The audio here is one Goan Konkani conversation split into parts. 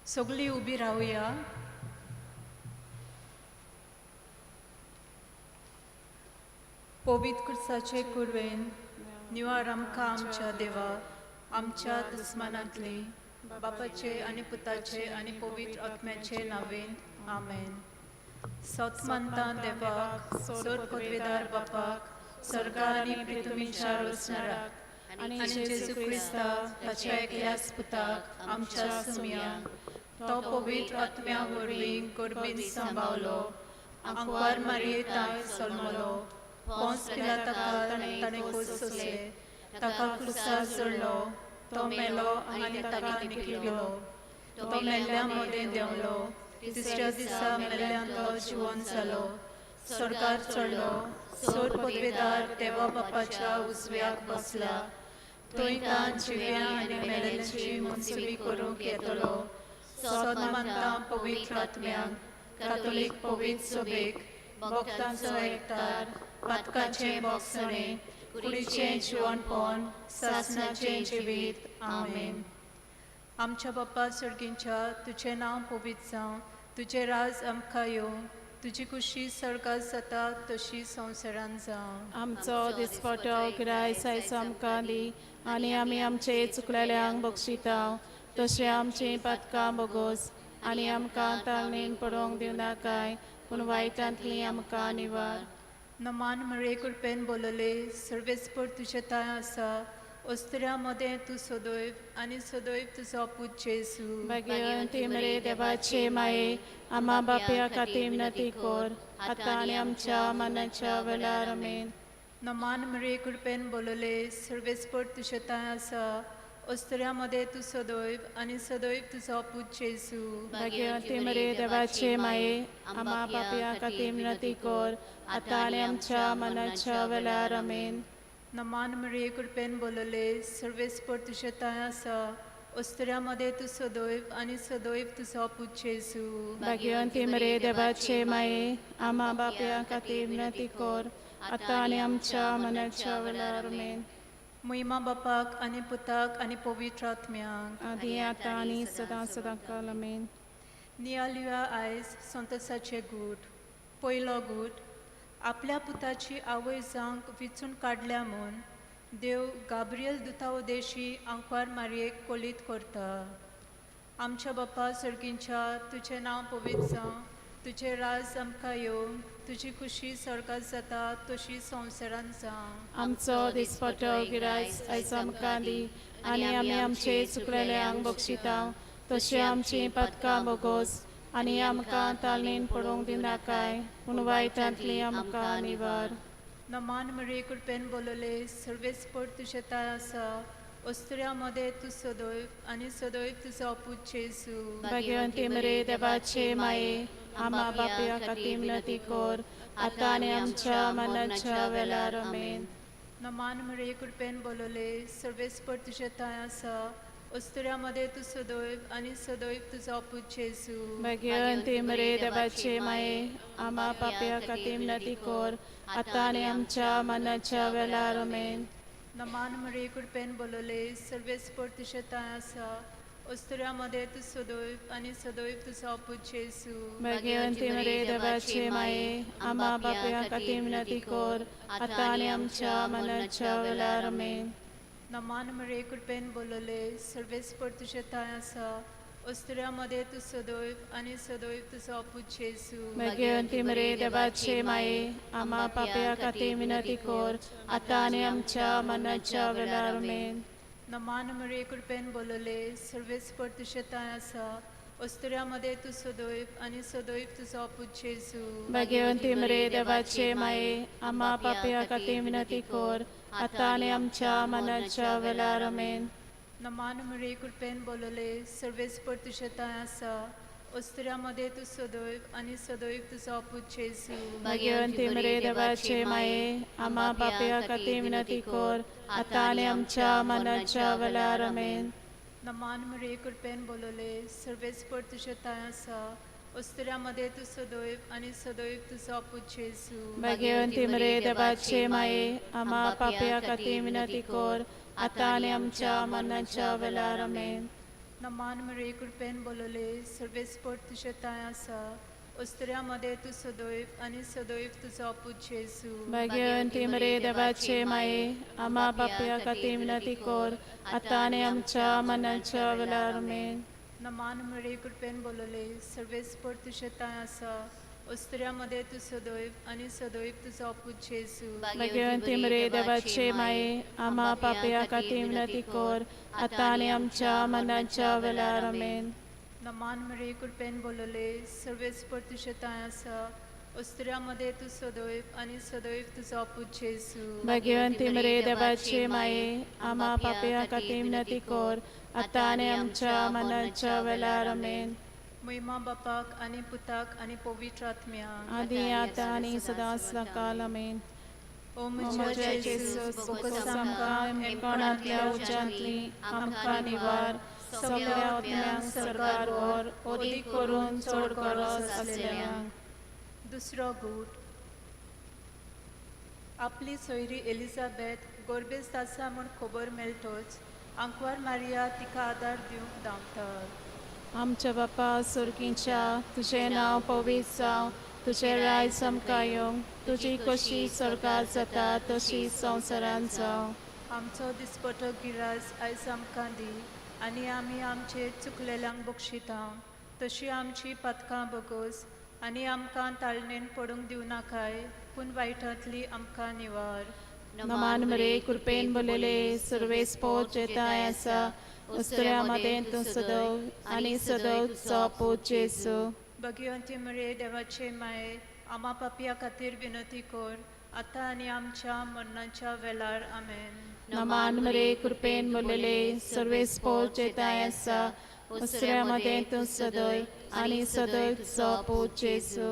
सगळीं उबी रावया. पवित्र कुर्साचे कुरवेन निवार आमकां आमच्या देवा आमच्या दुस्मानांतली बापाचे आनी पुताचे आनी पवित्र आत्म्याचे नांवेन आमेन. सत मानता देवाक सोर पदवेदार बापाक स्वर्गा आनी पृथ्वीच्या रचणाराक आनी जेजू क्रिस्ता ताच्या एकल्याच पुताक आमच्या सुमयाक तो पवित्र आत्म्या वरवीं गर्भीन सांबावलो आंकवार मारयेताय जल्मलो पोंस पिलाताका ताणें खोस सोंसले ताका क्रुसार चडलो तो मेलो आनी ताका निखिलो तो मेल्ल्या मदें देंवलो तिसऱ्या दिसा मेल्ल्यान तो जिवन जालो स्वर्गार चडलो सोर पदवेदार देवा बापाच्या उजव्याक बसला थंय तां जिव्या आनी मेल्ल्यांची मनसुबी करूंक येतलो. सत मानता पवित्र आत्म्याक कातोलीक पवित्र सभेक भक्तांचो एकतार पातकाचें बोगसणें कुडीचें जिवनपण सासणाचें जिवीत. आमेन. आमच्या बाप्पा सर्गींच्या तुजें नांव पवित्र जावं तुजें राज आमकां येवं तुजी कुशी स्वर्गात जाता तशी संवसारांत जावं. आमचो दिसपटो ग्रायस आयज आमकां दी आनी आमी आमचे चुकलेल्यांक बक्षिता तशें आमचीं पातकां बोगोस आनी आमकां ताळणेन पडोवंक दिवनाकाय पूण वायटांतली आमकां निवार. नमान मरे कृपेन बोलले सर्वेस्पर तुजें थांय आसा अस्तुऱ्यां मदें तूं सदैव आनी सदैव तुजो पूत जेजू. भाग्यवंती मरे देवाचे माये आमा बापया खातीर विनंती कर आतां आनी आमच्या मनाच्या वेळार. आमेन. नमान मरे कृपेन बोलले सर्वेस्पर तुजें थांय आसा अस्तुऱ्यां मदें तूं सदैव आनी सदैव तुजो पूत जेजू. भाग्यवंती मरे देवाचे माये आमा बापया खातीर विनंती कर आतां आनी आमच्या मनाच्या वेळार. आमेन. नमान मरे कृपेन बोलले सर्वेस्पर तुजें थांय आसा अस्तुऱ्यां मदें तूं सदैव आनी सदैव तुजो पूत जेजू. भाग्यवंती मरे देवाचे माये आमा बापया खातीर विनंती कर आतां आनी आमच्या मनाच्या वेळार. आमेन. महिमा बापाक आनी पुताक आनी पवित्र आत्म्याक आदी आतां आनी सदां सदां काल. आमेन. नियालुया आयज संतोसाचे गूट. पयलो गूट आपल्या पुताची आवय जावंक विचून काडल्या म्हूण देव गाब्रियल दुता उदेशी आंकवार मारयेक कोलीत करता. आमच्या बाप्पा सर्गींच्या तुजें नांव पवित्र जावं तुजें राज आमकां येवं तुजी खुशी स्वर्गात जाता तशी संवसारांत जावं. आमचो दिसपटो गिरायस आयज आमकां दी आनी आमी आमचे चुकलेल्यांक बक्षिता तशें आमचीं पातकां बोगोस आनी आमकां तालनेन पडोवंक दिनाकाय पूण वायटांतली आमकां निवार. नमान मरे कृपेन बोलले सर्वेस्पर तुजें थांय आसा अस्तुऱ्यां मदें तूं सदैव आनी सदैव तुजो पूत जेजू. भाग्यवंती मरे देवाचे माये आमा बापया खातीर विनंती कर आतां आनी आमच्या मनाच्या वेळार. आमेन. नमान मरे कृपेन बोलले सर्वेस्पर तुजें थांय आसा अस्तुऱ्यां मदें तूं सदैव आनी सदैव तुजो पूत जेजू. भाग्यवंती मरे देवाचे माये आमा पापया खातीर विनंती कर आतां आनी आमच्या मनाच्या वेळार. आमेन. नमान मरे कृपेन बोलले सर्वेस्पर तुजें थांय आसा अस्तुऱ्यां मदें तूं सदैव आनी सदैव तुजो पूत जेजू. भाग्यवंती मरे देवाचे माये आमा बापया खातीर विनंती कर आतां आनी आमच्या मनाच्या वेळार. आमेन. नमान मरे कृपेन बोलले सर्वेस्पर तुजें थांय आसा अस्तुऱ्यां मदें तूं सदैव आनी सदैव तुजो पूत जेजू. भाग्यवंती मरे देवाचे माये आमा पापया खातीर विनंती कर आतां आनी आमच्या मनाच्या वेळार. आमेन. नमान मरे कृपेन बोलले सर्वेस्पर तुजें थांय आसा अस्तुऱ्यां मदें तूं सदैव आनी सदैव तुजो पूत जेजू. भाग्यवंती मरे देवाचे माये आमा पापया खातीर विनंती कर आतां आनी आमच्या मनाच्या वेळार. आमेन. नमान मरे कृपेन बोलले सर्वेस्पर तुजें थांय आसा अस्तुऱ्यां मदें तूं सदैव आनी सदैव तुजो पूत जेजू. भाग्यवंती मरे देवाचे माये आमा पापया खातीर विनंती कर आतां आनी आमच्या मनाच्या वेळार. आमेन. नमान मरे कृपेन बोलले सर्वेस्पर तुजें थांय आसा अस्तुऱ्यां मदें तूं सदैव आनी सदैव तुजो पूत जेजू. भाग्यवंती मरे देवाचे माये आमा पापया खातीर विनंती कर आतां आनी आमच्या मनाच्या वेळार. आमेन. नमान मरे कृपेन बोलले सर्वेस्पर तुजे तांय आसा अस्त्र्या मदें तूं सदैव आनी सदैव तुजो पूत जेजू. भाग्यवंती मरे देवाचे माये, आमा बापया खातीर विनंती कर आतां आनी आमच्या मरणाच्या वेळार. आमेन. नमान मरे कृपेन बोलले सर्वेस्पर तुजे तांय आसा अस्त्र्या मदें तूं सदैव आनी सदैव तुजो पूत जेजू. भाग्यवंती मरे देवाचे माये, आमा पापया खातीर विनंती कर आतां आनी आमच्या मरणाच्या वेळार. आमेन. नमान मरे कृपेन बोलले सर्वेस्पर तुजे तांय आसा अस्त्र्या मदें तूं सदैव आनी सदैव तुजो पूत जेजू. भाग्यवंती मरे देवाचे माये, आमा पापया खातीर विनंती कर आतां आनी आमच्या मरणाच्या वेळार. आमेन. महिमा बापाक आनी पुताक आनी पवित्र आत्म्याक. आदी आतां आनी सदां सदांकाल. आमेन. ओ म्हज्या म्हज्या जेजूस, जेजूस, बोगस आमकां एमकोणांतल्या उज्यांतली आमकां निवार, सगळ्या आत्म्यांक सरकार व्हर, अदीक करून चड गरज आसलेल्यांक. दुसरो गूट. आपली सोयरी एलिझाबेथ गोरबेस्त आसा म्हूण खबर मेळटच आंकवार मारिया तिका आदार दिवंक धांवता. आमच्या बापा सुर्गीच्या, तुजें नांव पवित्र जावं, तुजें रायज आमकां येवं, तुजी कशी स्वर्गार जाता तशी संवसारांत जावं. आमचो दिसपटो गिरास आयज आमकां दी आनी आमी आमचे चुकलेल्यांक बक्षिता तशी आमची पातकां बगोस आनी आमकां ताळणेन पडूंक दिवनाकाय पूण वायटांतली आमकां निवार. नमान मरे कृपेन भरलेले, सर्वेस्पोर जेताय आसा, उस्तऱ्या मदें तूं सदैव आनी सदैव तुजो पूत जेजू. भगिवंती मरे देवाचे माये, आमा पापया खातीर विनंती कर आतां आनी आमच्या मरणाच्या वेळार. आमेन. नमान मरे कृपेन भरलेले, सर्वेस्पोर जेताय आसा, उस्तऱ्या मदें तूं सदैव आनी सदैव तुजो पूत जेजू.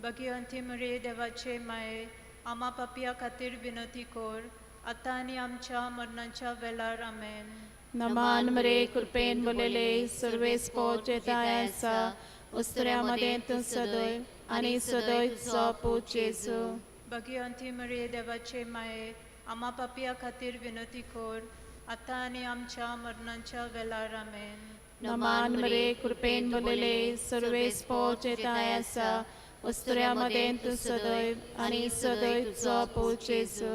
भगिवंती मरे देवाचे माये, आमा पापया खातीर विनंती कर आतां आनी आमच्या मरणाच्या वेळार. आमेन. नमान मरे कृपेन भरलेले, सर्वेस्पोर जेताय आसा, उस्तऱ्या मदें तूं सदैव आनी सदैव तुजो पूत जेजू. भगिवंती मरे देवाचे माये, आमा पापया खातीर विनंती कर आतां आनी आमच्या मरणाच्या वेळार. आमेन. नमान मरे कृपेन भरलेले, सर्वेस्पोर जेताय आसा, उस्तऱ्या मदें तूं सदैव आनी सदैव तुजो पूत जेजू.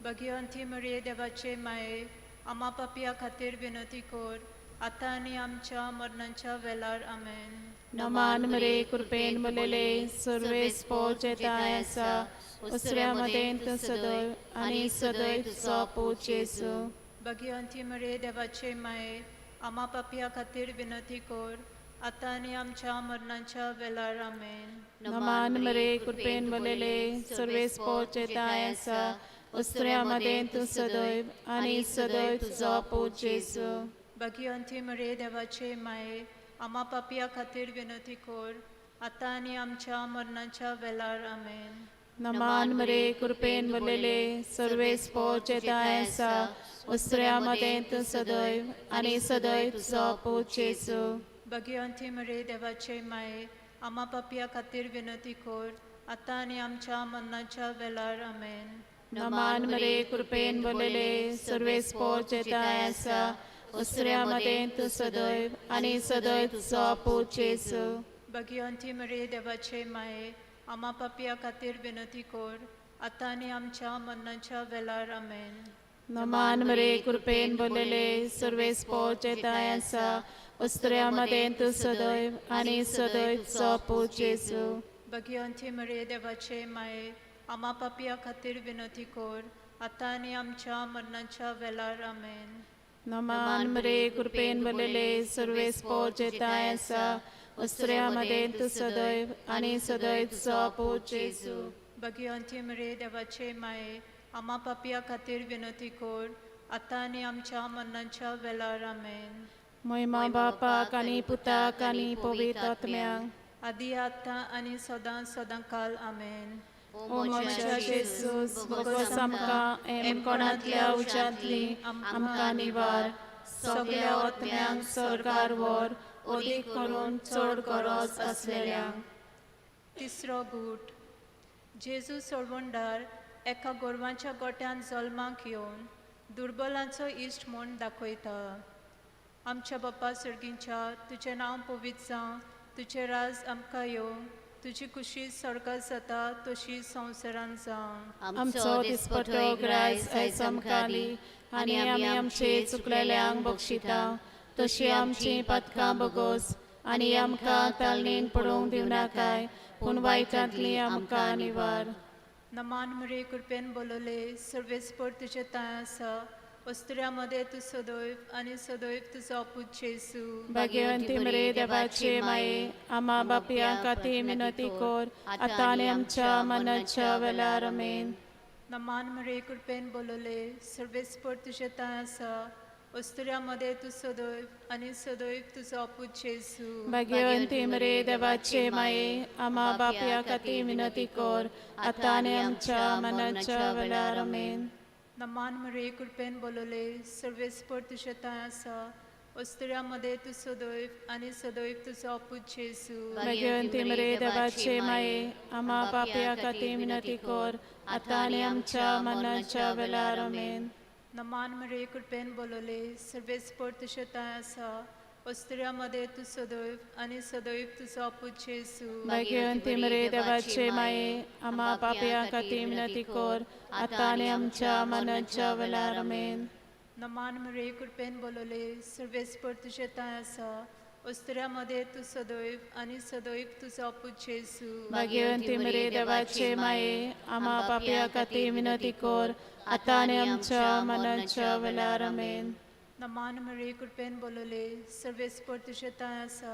भगिवंती मरे देवाचे माये, आमा पापया खातीर विनंती कर आतां आनी आमच्या मरणाच्या वेळार. आमेन. नमान मरे कृपेन भरलेले, सर्वेस्पोर जेताय आसा, उस्तऱ्या मदें तूं सदैव आनी सदैव तुजो पूत जेजू. भगिवंती मरे देवाचे माये, आमा पापया खातीर विनंती कर आतां आनी आमच्या मरणाच्या वेळार. आमेन. नमान मरे कृपेन भरलेले, सर्वेस्पोर जेताय आसा, उस्तऱ्या मदें तूं सदैव आनी सदैव तुजो पूत जेजू. भगिवंती मरे देवाचे माये, आमा पापया खातीर विनंती कर आतां आनी आमच्या मरणाच्या वेळार. आमेन. नमान मरे कृपेन भरलेले, सर्वेस्पोर जेताय आसा, उस्तऱ्या मदें तूं सदैव आनी सदैव तुजो पूत जेजू. भगिवंती मरे देवाचे माये, आमा पापया खातीर विनंती कर आतां आनी आमच्या मरणाच्या वेळार. आमेन. नमान मरे कृपेन भरलेले, सर्वेस्पोर जेताय आसा, उस्तऱ्या मदें तूं सदैव आनी सदैव तुजो पूत जेजू. भगिवंती मरे देवाचे माये, आमा पापया खातीर विनंती कर आतां आनी आमच्या मरणाच्या वेळार. आमेन. नमान मरे कृपेन भरलेले, सर्वेस्पोर जेताय आसा, उस्तऱ्या मदें तूं सदैव आनी सदैव तुजो पूत जेजू. भगिवंती मरे देवाचे माये, आमा पापया खातीर विनंती कर आतां आनी आमच्या मरणाच्या वेळार. आमेन. नमान मरे कृपेन भरलेले, सर्वेस्पोर जेताय आसा, उस्तऱ्या मदें तूं सदैव आनी सदैव तुजो पूत जेजू. भगिवंती मरे देवाचे माये, आमा पापया खातीर विनंती कर आतां आनी आमच्या मरणाच्या वेळार. आमेन. महिमा बापाक आनी पुताक आनी पवित्र आत्म्याक. आदी आतां आनी सदां सदां काल. आमेन. ओ म्हज्या जेजूस, बोगस आमकां एमकोणांतल्या उज्यांतली आमकां निवार, सगळ्या आत्म्यांक स्वर्गार व्हर, अदीक करून चड गरज आसलेल्यांक. तिसरो गूट. जेजू सोडवणदार एका गोरवांच्या गोट्यान जल्माक येवन दुर्बलांचो इश्ट म्हूण दाखयता. आमच्या बापा सर्गींच्या तुजें नांव पवित्र जावं, तुजें राज आमकां येवं, तुजी कुशी स्वर्गात जाता तशी संवसारांत जावं. आमचो दिसपटो ग्रास आयज आमकां दी आनी आमी आमचे चुकलेल्यांक बक्षिता तशी आमची पातकां बगोस आनी आमकां तालनेन पडोवंक दिवनाकाय पूण वायटांतली आमकां निवार. नमान मरे कृपेन बोलवले सर्वेस्पर तुजें तांय आसा, वस्त्र्या मदें तूं सदैव आनी सदैव तुजो अपूत जेजू. भाग्यवंती मरे देवाचे माये, आमा बापया खातीर विनंती कर आतां आनी आमच्या मरणाच्या वेळार. आमेन. नमान मरे कृपेन बोलवले सर्वेस्पर तुजें तांय आसा, वस्त्र्या मदें तूं सदैव आनी सदैव तुजो अपूत जेजू. भाग्यवंती मरे देवाचे माये, आमा बापया खातीर विनंती कर आतां आनी आमच्या मरणाच्या वेळार. आमेन. नमान मरे कृपेन बोलवले सर्वेस्पर तुजें तांय आसा, वस्त्र्या मदें तूं सदैव आनी सदैव तुजो अपूत जेजू. भाग्यवंती मरे देवाचे माये, आमा पापया खातीर विनंती कर आतां आनी आमच्या मरणाच्या वेळार. आमेन. नमान मरे कृपेन बोलवले सर्वेस्पर तुजें तांय आसा, वस्त्र्या मदें तूं सदैव आनी सदैव तुजो अपूत जेजू. भाग्यवंती मरे देवाचे माये, आमा पापया खातीर विनंती कर आतां आनी आमच्या मरणाच्या वेळार. आमेन. नमान मरे कृपेन बोलवले सर्वेस्पर तुजें तांय आसा, वस्त्र्या मदें तूं सदैव आनी सदैव तुजो अपूत जेजू. भाग्यवंती मरे देवाचे माये, आमा पापया खातीर विनंती कर आतां आनी आमच्या मरणाच्या वेळार. आमेन. नमान मरे कृपेन बोलवले सर्वेस्पर तुजें तांय आसा,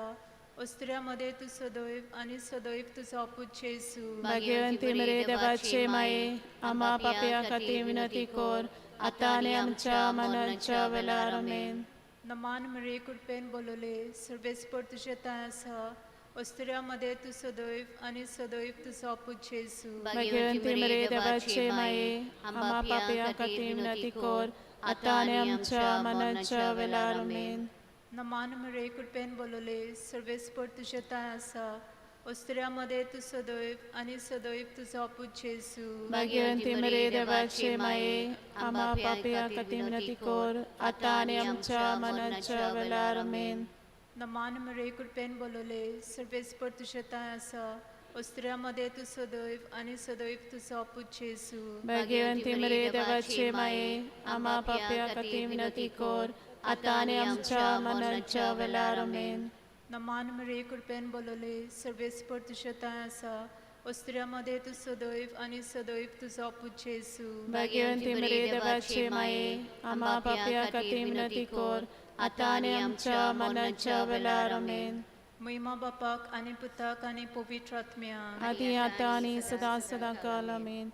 वस्त्र्या मदें तूं सदैव आनी सदैव तुजो अपूत जेजू. भाग्यवंती मरे देवाचे माये, आमा पापया खातीर विनंती कर आतां आनी आमच्या मरणाच्या वेळार. आमेन. नमान मरे कृपेन बोलवले सर्वेस्पर तुजें तांय आसा, वस्त्र्या मदें तूं सदैव आनी सदैव तुजो अपूत जेजू. भाग्यवंती मरे देवाचे माये, आमा पापया खातीर विनंती कर आतां आनी आमच्या मरणाच्या वेळार. आमेन. नमान मरे कृपेन बोलवले सर्वेस्पर तुजें तांय आसा, वस्त्र्या मदें तूं सदैव आनी सदैव तुजो अपूत जेजू. भाग्यवंती मरे देवाचे माये, आमा पापया खातीर विनंती कर आतां आनी आमच्या मरणाच्या वेळार. आमेन. नमान मरे कृपेन बोलवले सर्वेस्पर तुजें तांय आसा, वस्त्र्या मदें तूं सदैव आनी सदैव तुजो अपूत जेजू. भाग्यवंती मरे देवाचे माये, आमा पापया खातीर विनंती कर आतां आनी आमच्या मरणाच्या वेळार. आमेन. नमान मरे कृपेन बोलवले सर्वेस्पर तुजें तांय आसा, वस्त्र्या मदें तूं सदैव आनी सदैव तुजो अपूत जेजू. भाग्यवंती मरे देवाचे माये, आमा पापया खातीर विनंती कर आतां आनी आमच्या मरणाच्या वेळार. आमेन. महिमा बापाक आनी पुताक आनी पवित्र आत्म्याक, आदी आतां आनी सदां सदां काल. आमेन.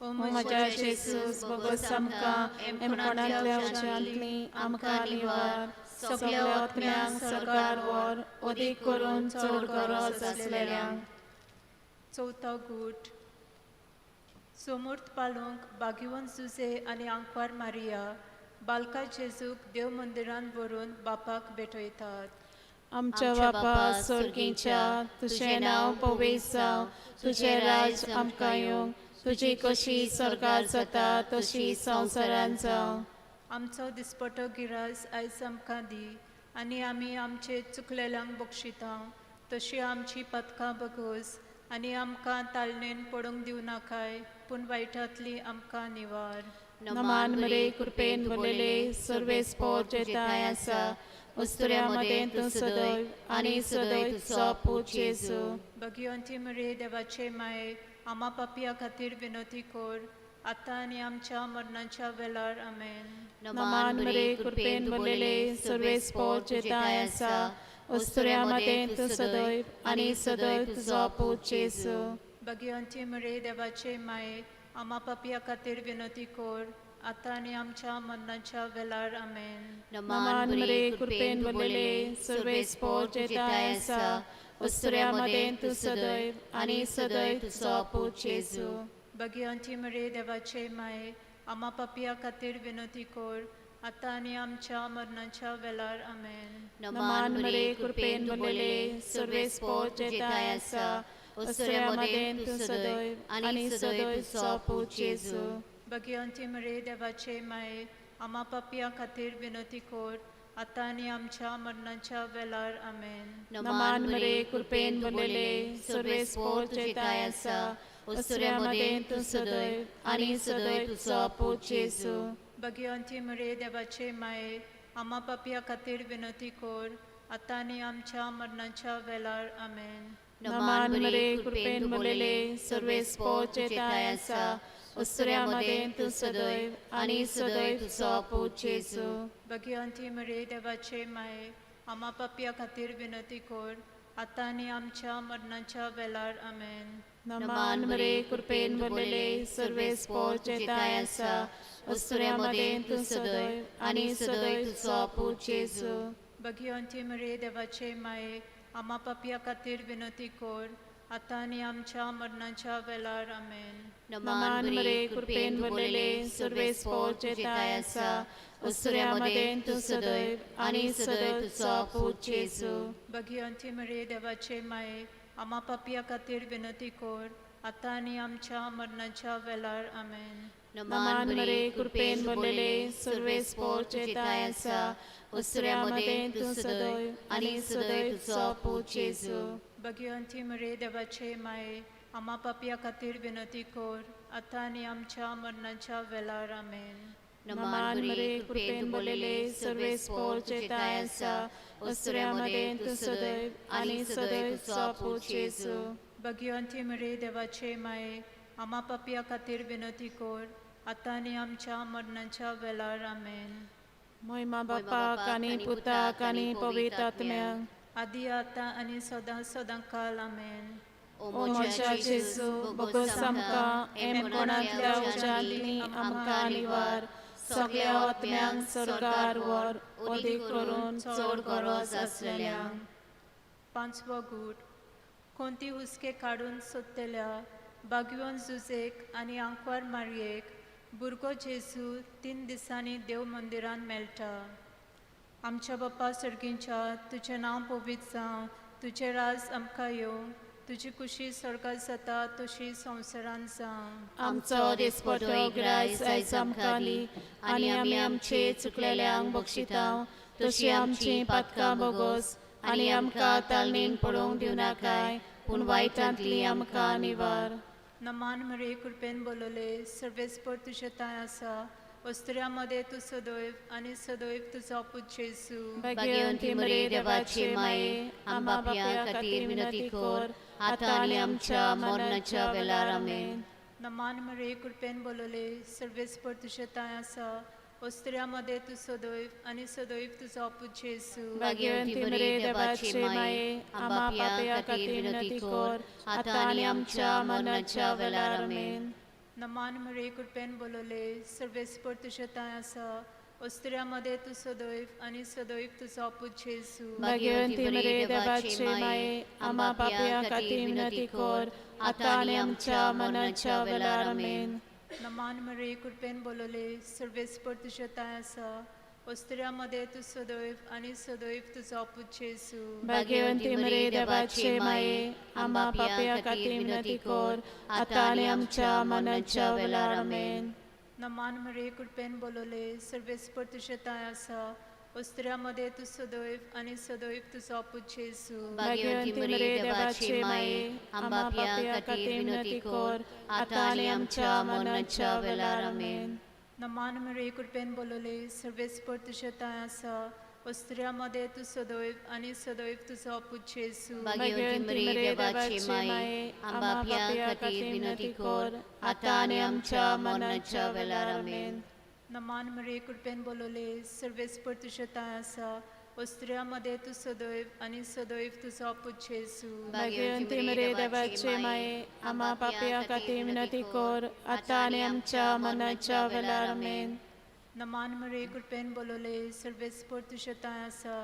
ओ म्हज्या जेजूस, बोगोस आमकां एमकोणांतल्या उज्यांतली आमकां निवार, सगल्या आत्म्यांक सरकार व्हर, अदीक करून चड गरज आसलेल्यांक. चवथो गूट. सोमूर्त पालोवंक बागिवन जुजे आनी आंकवार मारिया बालका जेजूक देव मंदिरांत व्हरून बापाक भेटयतात. आमच्या बापा स्वर्गीच्या, तुजें नांव पवित्र जावं, तुजें राज आमकां येवं, तुजी कशी स्वर्गात जाता तशी संवसारांत जावं. आमचो दिसपटो गिरास आयज आमकां दी आनी आमी आमचे चुकलेल्यांक बक्षिता तशी आमची पथकां बगोस आनी आमकां तालनेन पडूंक दिवं नाकाय पूण वायटांतली आमकां निवार. नमान मरे कृपेन बोलले सर्वेस्पोर जेताय आसा, उस्तुऱ्या मदें तूं सदैव आनी सदैव तुजो पूत जेजू. भगिवंती मरे देवाचे माये, आमा पापया खातीर विनंती कर आतां आनी आमच्या मरणाच्या वेळार. आमेन. नमान मरे कृपेन बोलले सर्वेस्पोर जेताय आसा, उस्तुऱ्या मदें तूं सदैव आनी सदैव तुजो पूत जेजू. भगिवंती मरे देवाचे माये, आमा पापया खातीर विनंती कर आतां आनी आमच्या मरणाच्या वेळार. आमेन. नमान मरे कृपेन बोलले सर्वेस्पोर जेताय आसा, उस्तुऱ्या मदें तूं सदैव आनी सदैव तुजो पूत जेजू. भगिवंती मरे देवाचे माये, आमा पापया खातीर विनंती कर आतां आनी आमच्या मरणाच्या वेळार. आमेन. नमान मरे कृपेन बोलले सर्वेस्पोर जेताय आसा, उस्तुऱ्या मदें तूं सदैव आनी सदैव तुजो पूत जेजू. भगिवंती मरे देवाचे माये, आमा पापया खातीर विनंती कर आतां आनी आमच्या मरणाच्या वेळार. आमेन. नमान मरे कृपेन भरलेले सर्वेस्पोर तुजे ठांय आसा, अस्तुऱ्यां मदें तूं सदैव आनी सदैव तुजो पूत जेजू. भगिवंती मरे देवाचे माये, आमा पापया खातीर विनंती कर, आतां आनी आमच्या मरणाच्या वेळार. आमेन. नमान मरे कृपेन भरलेले सर्वेस्पोर तुजे ठांय आसा, अस्तुऱ्यां मदें तूं सदैव आनी सदैव तुजो पूत जेजू. भगिवंती मरे देवाचे माये, आमा पापया खातीर विनंती कर, आतां आनी आमच्या मरणाच्या वेळार. आमेन. नमान मरे कृपेन भरलेले सर्वेस्पोर तुजे ठांय आसा, अस्तुऱ्यां मदें तूं सदैव आनी सदैव तुजो पूत जेजू. भगिवंती मरे देवाचे माये, आमा पापया खातीर विनंती कर, आतां आनी आमच्या मरणाच्या वेळार. आमेन. नमान मरे कृपेन भरलेले सर्वेस्पोर तुजे ठांय आसा, अस्तुऱ्यां मदें तूं सदैव आनी सदैव तुजो पूत जेजू. भगिवंती मरे देवाचे माये, आमा पापया खातीर विनंती कर, आतां आनी आमच्या मरणाच्या वेळार. आमेन. नमान मरे कृपेन भरलेले सर्वेस्पोर तुजे ठांय आसा, अस्तुऱ्यां मदें तूं सदैव आनी सदैव तुजो पूत जेजू. भगिवंती मरे देवाचे माये, आमा पापया खातीर विनंती कर, आतां आनी आमच्या मरणाच्या वेळार. आमेन. नमान मरे कृपेन भरलेले सर्वेस्पोर तुजे ठांय आसा, अस्तुऱ्यां मदें तूं सदैव आनी सदैव तुजो पूत जेजू. भगिवंती मरे देवाचे माये, आमा पापया खातीर विनंती कर, आतां आनी आमच्या मरणाच्या वेळार. आमेन. महिमा बापाक आनी पुताक आनी पवित्र आत्म्याक, आदी आतां आनी सदां सदां काल. आमेन. ओ म्हज्या जेजू, बोगस आमकां एमकोणांतल्या उज्यांतली आमकां निवार, सगळ्या आत्म्यांक स्वर्गार व्हर, अदीक करून चड गरज आसलेल्यांक. पांचवो गूट. कोणती हुस्के काडून सोदतल्या बागयोन जुजेक आनी आंकवार मारयेक भुरगो जेजू 3 दिसांनी देव मंदिरान मेळटा. आमच्या बापा सर्गींच्या, तुजें नांव पवित्र जावं, तुजें राज आमकां येवं, तुजी कुशी स्वर्गात जाता तशी संवसारान जावं. आमचो दिसपटो ग्रास आयज आमकां दी, आनी आमी आमचे चुकलेल्यांक बक्षिता तशी आमची पातकां बोगोस, आनी आमकां तालनीन पडोवंक दिवनाकाय, पूण वायटांतली आमकां निवार. नमान मरे कृपेन बोलले सर्वेस्पर तुजे ठांय आसा, अस्तुऱ्यां मदें तूं सदैव आनी सदैव तुजो पूत जेजू. भाग्यवंती मरे देवाचे माये, आम्हा पापयां खातीर विनंती कर, आतां आनी आमच्या मरणाच्या वेळार. आमेन. नमान मरे कृपेन बोलले सर्वेस्पर तुजे ठांय आसा, अस्तुऱ्यां मदें तूं सदैव आनी सदैव तुजो पूत जेजू. भाग्यवंती मरे देवाचे माये, आम्हा पापयां खातीर विनंती कर, आतां आनी आमच्या मरणाच्या वेळार. आमेन. नमान मरे कृपेन बोलले सर्वेस्पर तुजे ठांय आसा, अस्तुऱ्यां मदें तूं सदैव आनी सदैव तुजो पूत जेजू. भाग्यवंती मरे देवाचे माये, आम्हा पापयां खातीर विनंती कर, आतां आनी आमच्या मरणाच्या वेळार. आमेन. नमान मरे कृपेन बोलले सर्वेस्पर तुजे ठांय आसा, अस्तुऱ्यां मदें तूं सदैव आनी सदैव तुजो पूत जेजू. भाग्यवंती मरे देवाचे माये, आम्हा पापयां खातीर विनंती कर, आतां आनी आमच्या मरणाच्या वेळार. आमेन. नमान मरे कृपेन बोलले सर्वेस्पर तुजे ठांय आसा, अस्तुऱ्यां मदें तूं सदैव आनी सदैव तुजो पूत जेजू. भाग्यवंती मरे देवाचे माये, आम्हा पापयां खातीर विनंती कर, आतां आनी आमच्या मरणाच्या वेळार. आमेन. नमान मरे कृपेन बोलले सर्वेस्पर तुजे ठांय आसा, अस्तुऱ्यां मदें तूं सदैव आनी सदैव तुजो पूत जेजू. भाग्यवंती मरे देवाचे माये, आम्हा पापयां खातीर विनंती कर, आतां आनी आमच्या मरणाच्या वेळार. आमेन. नमान मरे कृपेन बोलले सर्वेस्पर तुजे ठांय आसा, अस्तुऱ्यां मदें तूं सदैव आनी सदैव तुजो पूत जेजू. भाग्यवंती मरे देवाचे माये, आम्हा पापयां खातीर विनंती कर, आतां आनी आमच्या मरणाच्या वेळार. आमेन. नमान मरे कृपेन बोलले सर्वेस्पर तुजे ठांय आसा,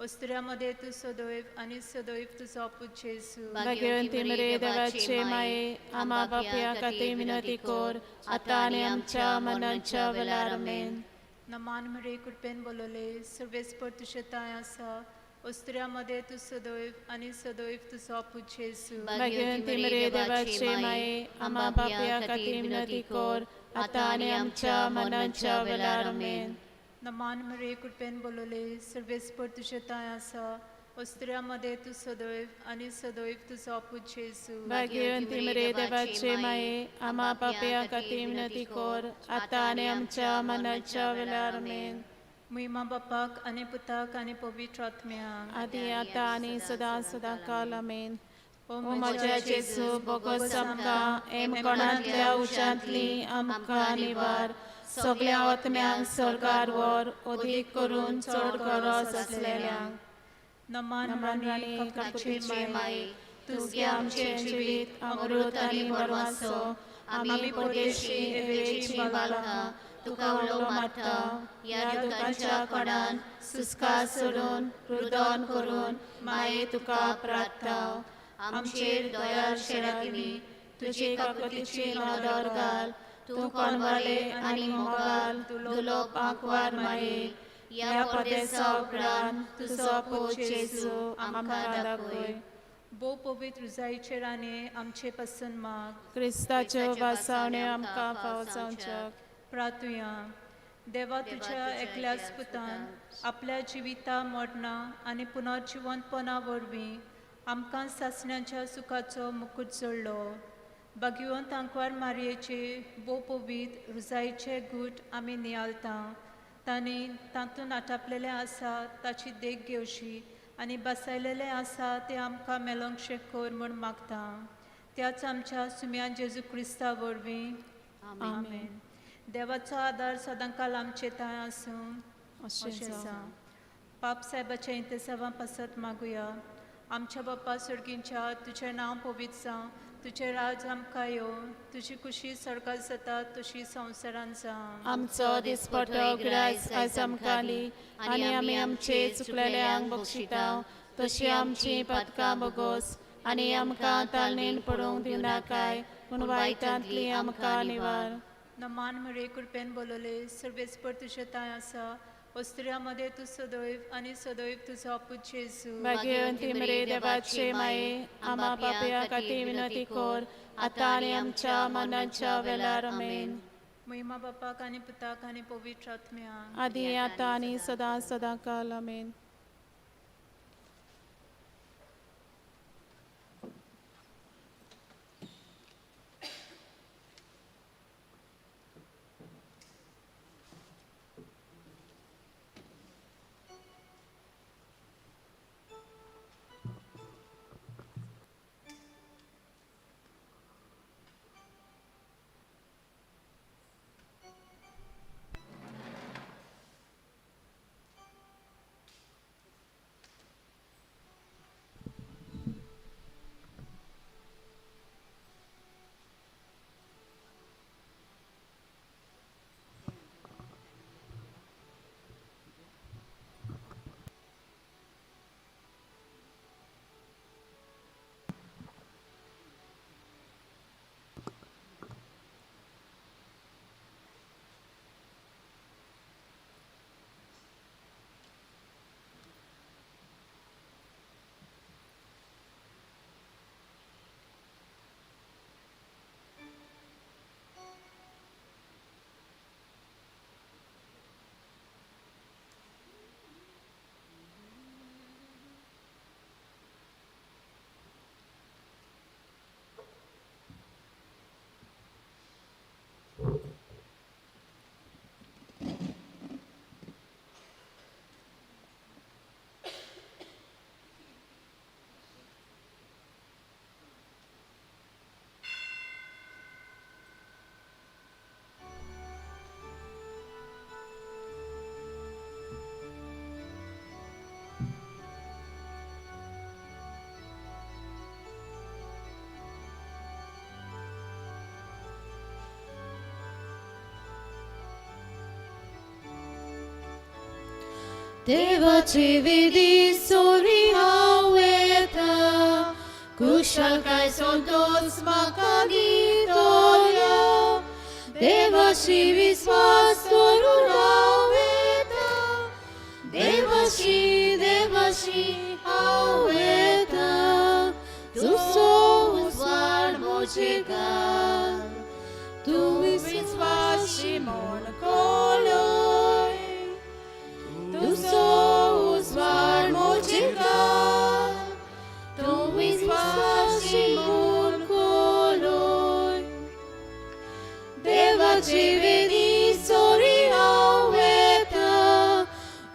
अस्तुऱ्यां मदें तूं सदैव आनी सदैव तुजो पूत जेजू. भाग्यवंती मरे देवाचे माये, आम्हा पापयां खातीर विनंती कर, आतां आनी आमच्या मरणाच्या वेळार. आमेन. नमान मरे कृपेन बोलले सर्वेस्पर तुजे ठांय आसा, अस्तुऱ्यां मदें तूं सदैव आनी सदैव तुजो पूत जेजू. भाग्यवंती मरे देवाचे माये, आम्हा पापयां खातीर विनंती कर, आतां आनी आमच्या मरणाच्या वेळार. आमेन. नमान मरे कृपेन बोलवले सर्वेस्पर तुजे तांय आसा अस्त्र्या मदें तूं सदैव आनी सदैव तुजो अपूत जेजू. भाग्यवंती मरे देवाचे माये, आमा पापया खातीर विनंती कर आतां आनी आमच्या मरणाच्या वेळार. आमेन. महिमा बापाक आनी पुताक आनी पवित्र आत्म्याक. आदी आतां आनी सदां सदां काल. आमेन. ओ म्हज्या जेजू, बोगोस आमकां एमकोणांतल्या उज्यांतली आमकां निवार, सगळ्या आत्म्यांक स्वर्गार व्हर, अदीक करून चड गरज आसलेल्यांक. नमान नमन राणी राणी काकुतीचे काकुतीचे माये, माये, तूं आमचें जिवीत अमृत आनी बरवासो. आमी परदेशी एवेची बालकां तुका उलो मारता. ह्या दुखाच्या कोणान सुस्कार सोडून रुदन करून माये तुका प्रार्थना. आमचेर दया शेराकिनी, तुजे काकुतीची नदर घाल. तूं कोणवाले आनी मोगाल दुलोप आंकवार माये, ह्या परदेसा उपरांत तुजो पूत जेजू आमकां दाखय. भोव पवित्र रुजायचे राणे, आमचे पसून माग. क्रिस्ताच्यो भासावण्यो आमकां फावो जावच्याक. प्रार्थुया. देवा, तुज्या एकल्याच पुतान आपल्या जिविता, मरणां आनी पुनर्जिवंतपणा वरवीं आमकां सासण्याच्या सुखाचो मुकूट जोडलो. भाग्यवंत आंकवार मारयेचे भोव पवित्र रुजायचे गूट आमी नियाळता. तांणी तातूंत आटापलेलें आसा ताची देख घेवची आनी बसयलेलें आसा तें आमकां मेलोंकशें कर म्हूण मागता. त्याच आमच्या सुम्या जेजू क्रिस्ता वरवीं. आमेन. देवाचो आदार सदांकाल आमचे थंय आसूं. अशें अशें जावं. आसा. पाप साहेबाच्या इंतेसांवा पासत मागुया. आमच्या बाप्पा सर्गींच्या, तुजें नांव पवित्र जावं, तुजें राज आमकां येवं, तुजी कुशी स्वर्गात जाता तशी संवसारांत जावं. आमचो दिसपटो ग्रास आयज आमकां दी आनी आमी आमचे चुकलेल्यांक बक्षिता तशी आमची पदकां बोगोस आनी आमकां तालनेन पडूंक दिवनाकाय, पूण वायटांतली आमकां निवार. नमान मरे कृपेन बोलवले सर्वेस्पर तुजें थंय आसा. अस्त्र्या मदें तूं सदैव आनी सदैव तुजो अपूत जेजू. भाग्यवंती मरे देवाचे माये, आमा पापया खातीर विनंती कर आतां आनी आमच्या मरणाच्या वेळार. आमेन. महिमा बापाक आनी पुताक आनी पवित्र आत्म्याक. आदी आतां आनी सदां सदां काल. आमेन. देवाची विधी सोरी हांव येता, कुशळकाय संतोष म्हाका दितोल्या. देवाशी विस्वास करून हांव येता, देवाशी देवाशी हांव येता. तुजो उजवाड म्हजे घाल, तूं विस्वाशी म्हूण कळय.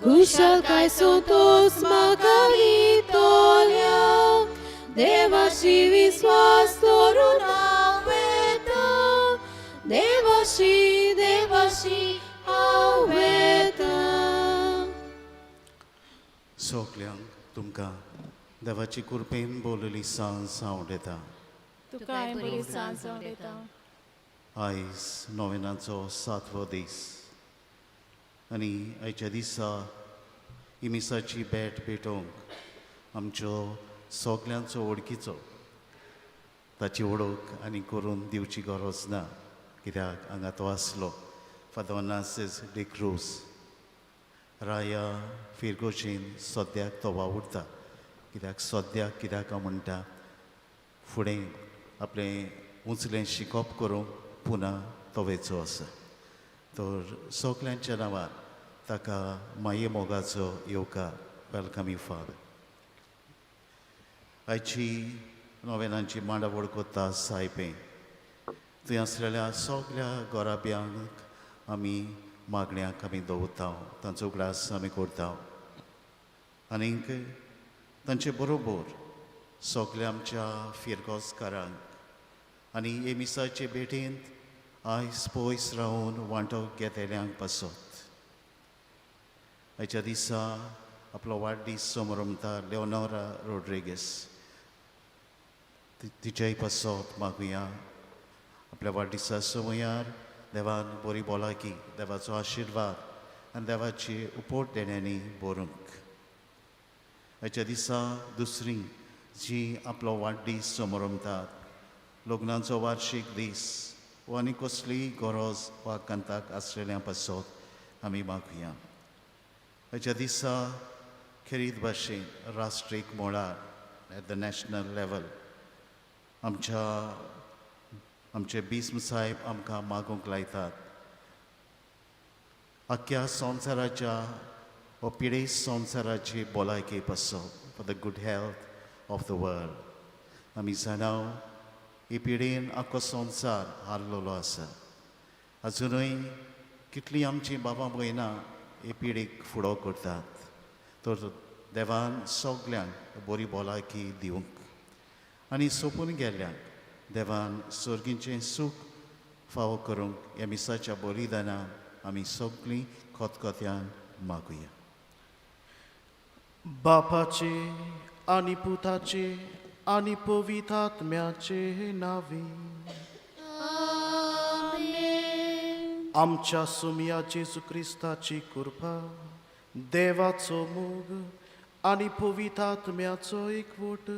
कुशलकाय संतोस म्हाका दितोल्या देवाशी विस्वास दवरून हांव वेता देवाशी देवाशी हांव वेता. सगल्यांक तुमकां देवाची कृपेन बोलली सांज हांव दिता. तुकाय बरी सांज उलयता. आयज नोवेनाचो सातवो दीस आनी आयच्या दिसा ही मिसाची भेट भेटोवंक आमच्यो सगल्यांचो वळखीचो ताची वळख आनी करून दिवची गरज ना कित्याक हांगा तो आसलो फादर ओनासीस डिक्रूज राया फिरगोजीन सद्याक तो वावुरता कित्याक सद्याक कित्याक हांव म्हणटा फुडें आपलें उंचलें शिकप करूंक पुना तो वेचो आसा तर सगल्यांच्या नांवान ताका माये मोगाचो येवकार. Welcome you father. आयची नोवेनांची मांडावळ कोत्ता सायबे थंय आसलेल्या सगल्या गोराब्यांक आमी मागण्यांक आमी दवरता तांचो उगडास आमी करता आनीक तांचे बरोबर सगल्या आमच्या फिरगोजकारांक आनी हे मिसाचे भेटेंत आयज पयस रावन वांटो घेतल्यांक पासत आयच्या दिसा आपलो वाडदीस समरमता लेओनोरा रोड्रिगीस तिच्याय पासत मागुया. आपल्या वाडदिसा समयार देवान बरी भलायकी देवाचो आशिर्वाद आनी देवाची उपोट देण्यांनी बरूंक. आयच्या दिसा दुसरी जी आपलो वाडदीस समरमतात लग्नाचो वार्शीक दीस वा आनी कसलीय गरज वा कांताक आसलेल्या पासत आमी मागुया. आयच्या दिसा खेरीत भाशेन राष्ट्रीक मळार एट the national level आमच्या आमचे भीस्म साहेब आमकां मागूंक लायतात आख्ख्या संवसाराच्या वा पिडेस्त संवसाराची भलायकी पासत for the good health of the world. आमी जाणाव ही पिडेन आख्खो संवसार हारलेलो आसा अजुनूय कितलीं आमचीं बाबा भयणां हे पिडेक फुडो करतात तर देवान सगल्यांक बरी भलायकी दिवंक आनी सोंपून गेल्ल्यांक देवान सर्गीचें सूख फावो करूंक ह्या मिसाच्या बलिदानान आमी सगळीं खतखत्यान मागुया. बापाचे आनी पुताचे आनी पवित्र आत्म्याचे नांवे. आमेन. आमच्या सुमया जेजू क्रिस्ताची कृपा देवाचो मोग आनी पवित्र आत्म्याचो एकवट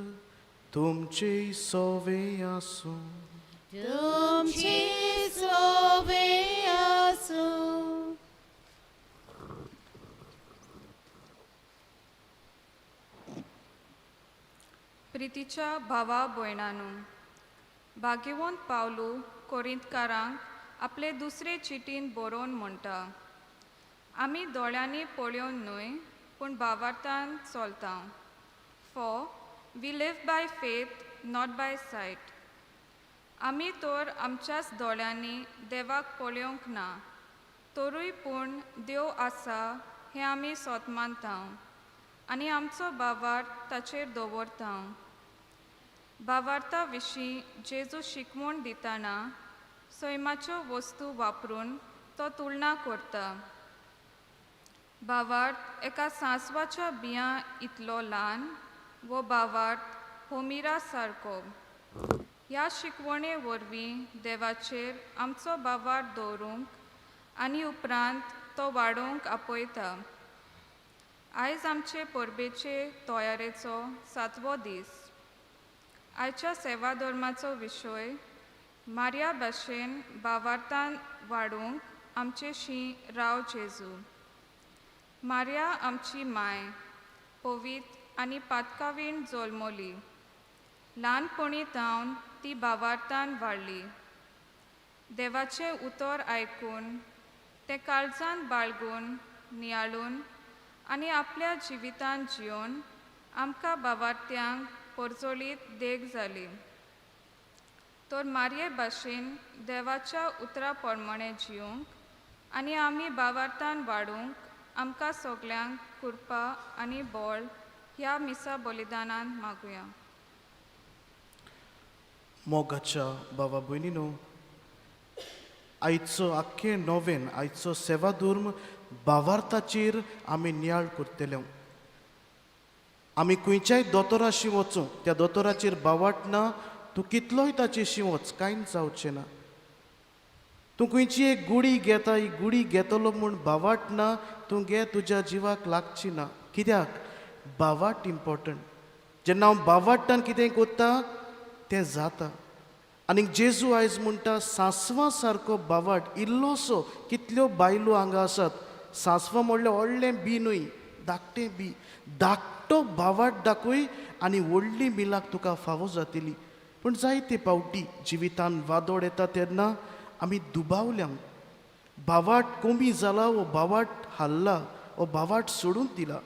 तुमचे सोवे आसूं. तुमची सोवे आसूं. प्रितीच्या भावा भयणानू, भाग्यवंत पावलू कोरिंतकारांक आपले दुसरे चिटीन बरोवन म्हणटा, आमी दोळ्यांनी पळोवन न्हय पूण भावार्थान चलता. For we live by faith not by sight. आमी तर आमच्याच दोळ्यांनी देवाक पळोवंक ना तरूय पूण देव आसा हें आमी सोत मानता आनी आमचो भावार्थ ताचेर दवरता. भावार्था विशीं जेजू शिकवण दितना सैमाच्यो वस्तू वापरून तो तुलना करता. भावार्थ एका सांसवाच्या बियां इतलो ल्हान वो भावार्थ होमिरा सारको. ह्या शिकवणे वरवीं देवाचेर आमचो भावार्थ दवरूंक आनी उपरांत तो वाडोवंक आपयता. आयज आमचे परबेचे तयारेचो सातवो दीस. आयच्या सेवा धर्माचो विशय मार्या भाशेन भावार्थान वाडोवंक आमचे शी राव जेजू. मार्या आमची माय पवित्र आनी पातकावीण जल्मली. ल्हानपणी थावन ती भावार्थान वाडली. देवाचें उतर आयकून तें काळजान बाळगून नियाळून आनी आपल्या जिवितान जियोवन आमकां भावार्थ्यांक परजळीत देख जाली. तर मारये भाशेन देवाच्या उतरा प्रमाणें जिवंक आनी आमी भावार्थान वाडूंक आमकां सगल्यांक कृपा आनी बळ ह्या मिसा बलिदानान मागुया. मोगाच्या बाबा भयणीनो, आयचो आख्खें नोवेन, आयचो सेवाधर्म भावार्थाचेर आमी नियाळ करतले. आमी खंयच्याय दोतोराशी वचूं, त्या दोतोराचेर भावार्थ ना, तूं कितलोय ताचेशी वच, कांयच जावचें ना. तूं खंयची एक गुडी घेता, ही गुडी घेतलो म्हूण भावार्थ ना, तूं घे, तुज्या जिवाक लागची ना. कित्याक? भावार्थ इम्पोर्टंट. जेन्ना हांव भावार्थान कितें करता तें जाता. आनी जेजू आयज म्हणटा सांसवां सारको भावार्थ इल्लोसो. कितल्यो बायलो हांगा आसात, सांसवां म्हणल्यार व्हडलें बी न्हय, धाकटें बी. धाकटो भावार्थ दाखय आनी व्हडली मिलाक तुका फावो जातली. पूण जायते पावटी जिवितान वादोड येता तेन्ना आमी दुबावल्या, भावार्थ कमी जाला, वो भावार्थ हाल्ला, वो भावार्थ सोडून दिला.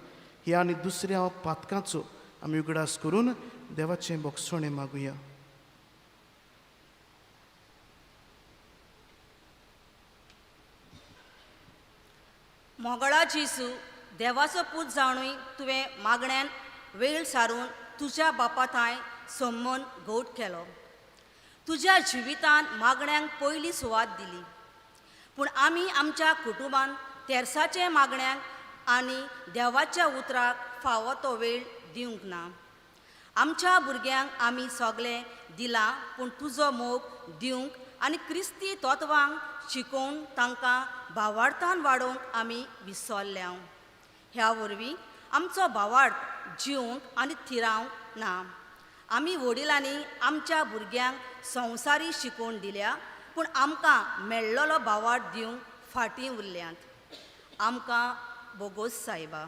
ह्या आनी दुसऱ्या पातकांचो आमी उगडास करून देवाचें बोगसणें मागुया. मोगळा जेजू, देवाचो पूत जाणूय तुवें मागण्यान वेळ सारून तुज्या बापा थांय संबंद घट केलो. तुज्या जिवितान मागण्यांक पयली सुवात दिली, पूण आमी आमच्या कुटुंबान तेरसाचे मागण्यांक आनी देवाच्या उतराक फावो तो वेळ दिवंक ना. आमच्या भुरग्यांक आमी सगळें दिलां, पूण तुजो मोग दिवंक आनी क्रिस्ती तत्वांक शिकोवन तांकां भावार्थान वाडोवंक आमी विसरल्या. ह्या वरवीं आमचो भावार्थ जिवंक आनी थिरावंक ना. आमी वडिलांनी आमच्या भुरग्यांक संवसारी शिकोवन दिल्या, पूण आमकां मेळ्ळलो भावार्थ दिवंक फाटीं उरल्यात. आमकां बोगोस सायबा.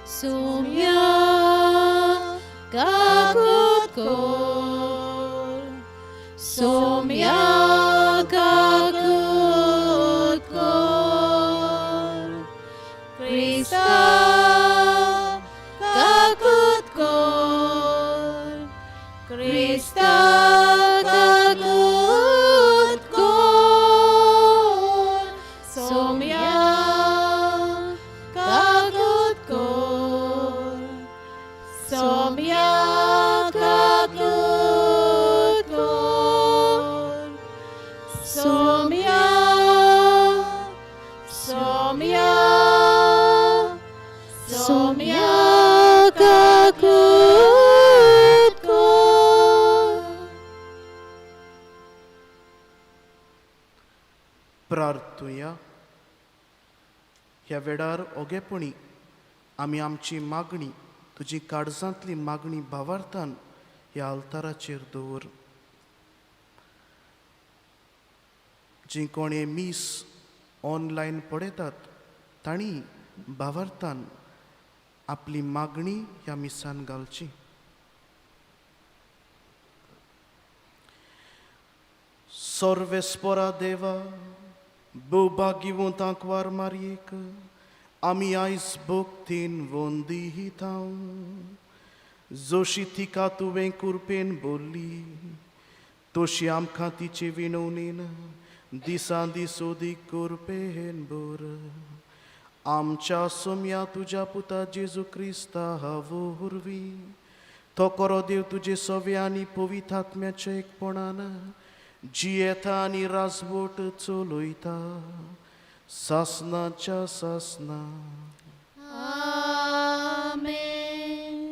Sumya kakutkor, Sumya kakutkor, Krista kakutkor, Krista kakutkor, Sumya kakutkor, Sumya kakutkor, Sumya, Sumya, Sumya kakutkor. प्रार्थुया. ह्या वेळार ओगेपणी आमी आमची मागणी, तुजी काळजांतली मागणी भावार्थान ह्या आल्ताराचेर दवर. जी कोण हें मीस ऑनलायन पळयतात तांणी भावार्थान आपली मागणी ह्या मिसान घालची. सर्वेस्परा देवा, भोवभाग्यवंतांक वार मारयेक आमी आयज भक्तीन वंदीतांव. जशी तिका तुवें कुरपेन बोल्ली तशी आमकां तिचे विनवणेन दिसान दीस अदीक कुरपेन भर. आमच्या सोम्या तुज्या पुता जेजू क्रिस्ता वरवीं तो करो देव तुजे सवे आनी पवित्र आत्म्याच्या एकपणान जियेता आनी राजवट चलयता सासनाच्या सासना. आमेन.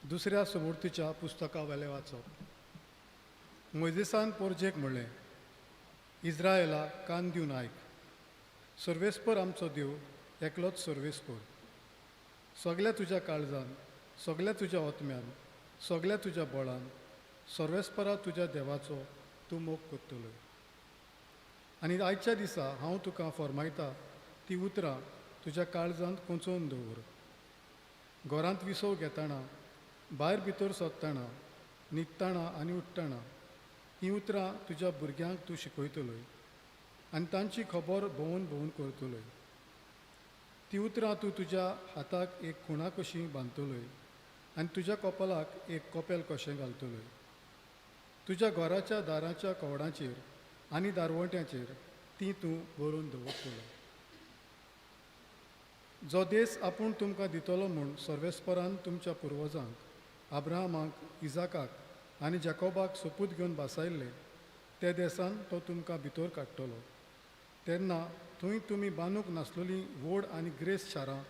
दुसऱ्या सुमूर्तीच्या पुस्तका वेलें वाचप. मोयजेसान पोरजेक म्हणलें, इज्रायला कान दिवन आयक, सर्वेस्पर आमचो देव एकलोच सर्वेस्पर. सगल्या तुज्या काळजान, सगल्या तुज्या ओतम्यान, सगल्या तुज्या बळान सर्वेस्परा तुज्या देवाचो तूं मोग करतलो. आनी आयच्या दिसा हांव तुका फर्मायता ती उतरां तुज्या काळजांत कोंचोवन दवर. घरांत विसव घेतना, भायर भितर सोदतना, न्हिदतना आनी उठ्ठना हीं उतरां तुज्या भुरग्यांक तूं शिकयतलोय. आनी तांची खबर भोंवून भोंवून करतलोय. ती उतरां तूं तुज्या हाताक एक खुणा कशी बांदतलोय आनी तुज्या कपलाक एक कपेल कशें घालतलोय. तुज्या घराच्या दाराच्या कवडांचेर आनी दारवंट्याचेर ती तूं बरोवन दवरतलो. जो देस आपूण तुमकां दितलो म्हूण सर्वेस्परान तुमच्या पुर्वजांक अब्राहमाक, इजाकाक आनी जॅकोबाक सोपूत घेवन भासायल्ले त्या देसान तो तुमकां भितर काडटलो. तेन्ना थंय तुमी बांदूंक नासलोलीं व्हड आनी ग्रेस शारां,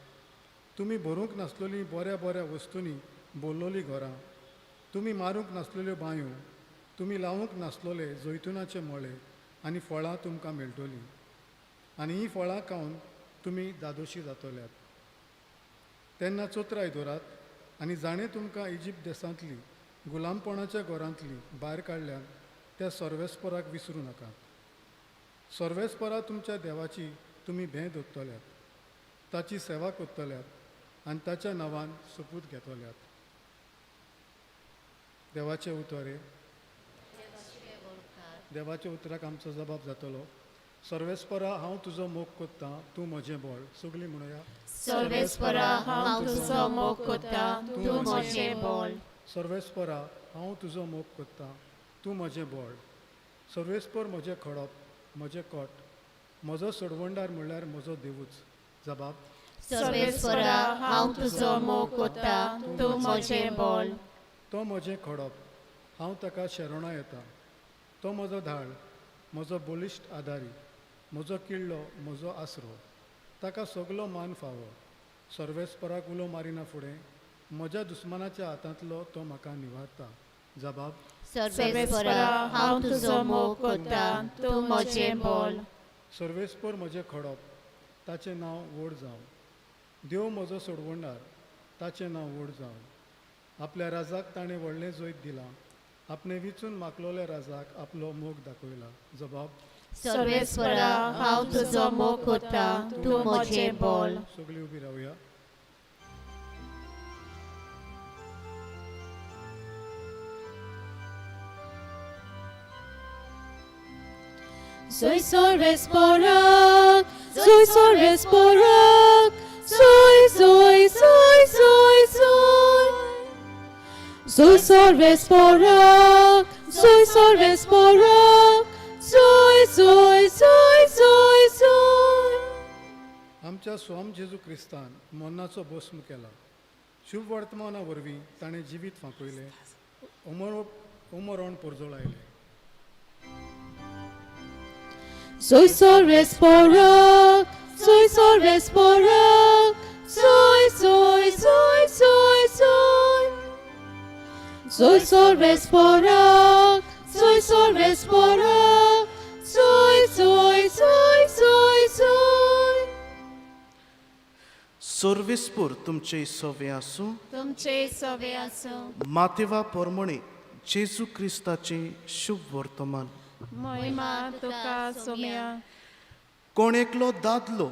तुमी भरूंक नासलोलीं बऱ्या बऱ्या वस्तूंनी भरलोलीं घरां, तुमी मारूंक नासलेल्यो बांयो, तुमी लावूंक नासलोले जैतुनाचे मळे आनी फळां तुमकां मेळटलीं आनी हीं फळां खावन तुमी दादोशी जातल्यात. तेन्ना चोत्राय दवरात आनी जाणें तुमकां इजिप्त देसांतली गुलामपणाच्या घरांतली भायर काडल्यात त्या सर्वेस्पराक विसरूं नाकात. सर्वेस्परा तुमच्या देवाची तुमी भें दवरतल्यात, ताची सेवा करतल्यात आनी ताच्या नांवान सोपूत घेतल्यात. देवाचें उतर हें. देवाच्या उतराक आमचो जबाब जातलो. सर्वेस्परा हांव तुजो मोग करतां, तूं म्हजें बळ. सगळीं म्हणुया. सर्वेस्परा हांव तुजो मोग करता, तूं म्हजें बळ. सर्वेस्परा हांव तुजो मोग करतां, तूं म्हजें बळ. सर्वेस्पर म्हजें खडप, म्हजें कोट, म्हजो सोडवणदार म्हणल्यार म्हजो देवूच. जबाब. सर्वेस्परा हांव तुजो मोग करता, तूं म्हजें बळ. तो म्हजें खडप, हांव ताका शरणां येता. तो म्हजो धाळ, म्हजो बळिश्ट आदारी, म्हजो किल्लो, म्हजो आसरो. ताका सगलो मान फावो. सर्वेस्पराक उलो मारिना फुडें म्हज्या दुस्मानाच्या हातांतलो तो म्हाका निवारता. जबाब. सर्वेस्परा हांव तुजो मोग करता, तूं म्हजें बळ. सर्वेस्पर म्हजें खडप, ताचें नांव व्हड जावं. देव म्हजो सोडवणदार, ताचें नांव व्हड जावं. आपल्या राजाक ताणें व्हडलें जैत दिलां, आपणें विचून मागलोल्या राजाक आपलो मोग दाखयला. जबाब. सर्वेस्परा हांव तुजो मोग करता, तूं म्हजें बळ. सगळीं उबी रावया. Soy Sorvesporak, soy Sorvesporak, soy, soy, soy, soy, soy. Soy Sorvesporak, soy Sorvesporak, soy, soy, soy, soy, soy. आमच्या स्वाम जेजू क्रिस्तान मरणाचो भस्म केला. शुभ वर्तमाना वरवीं ताणें जिवीत फांकयलें, अमरण परजळायलें. Soy Sorvesporak, soy Sorvesporak, soy, soy, soy, soy, soy. Soy Sorvesporak, soy Sorvesporak, soy, soy, soy, soy, soy. सर्वेस्पूर तुमचे सवे आसूं. तुमचे सवे आसूं. मातेवा पोरमणे जेजू क्रिस्ताचें शुभ वर्तमान. महिमा तुका सोम्या. कोण एकलो दादलो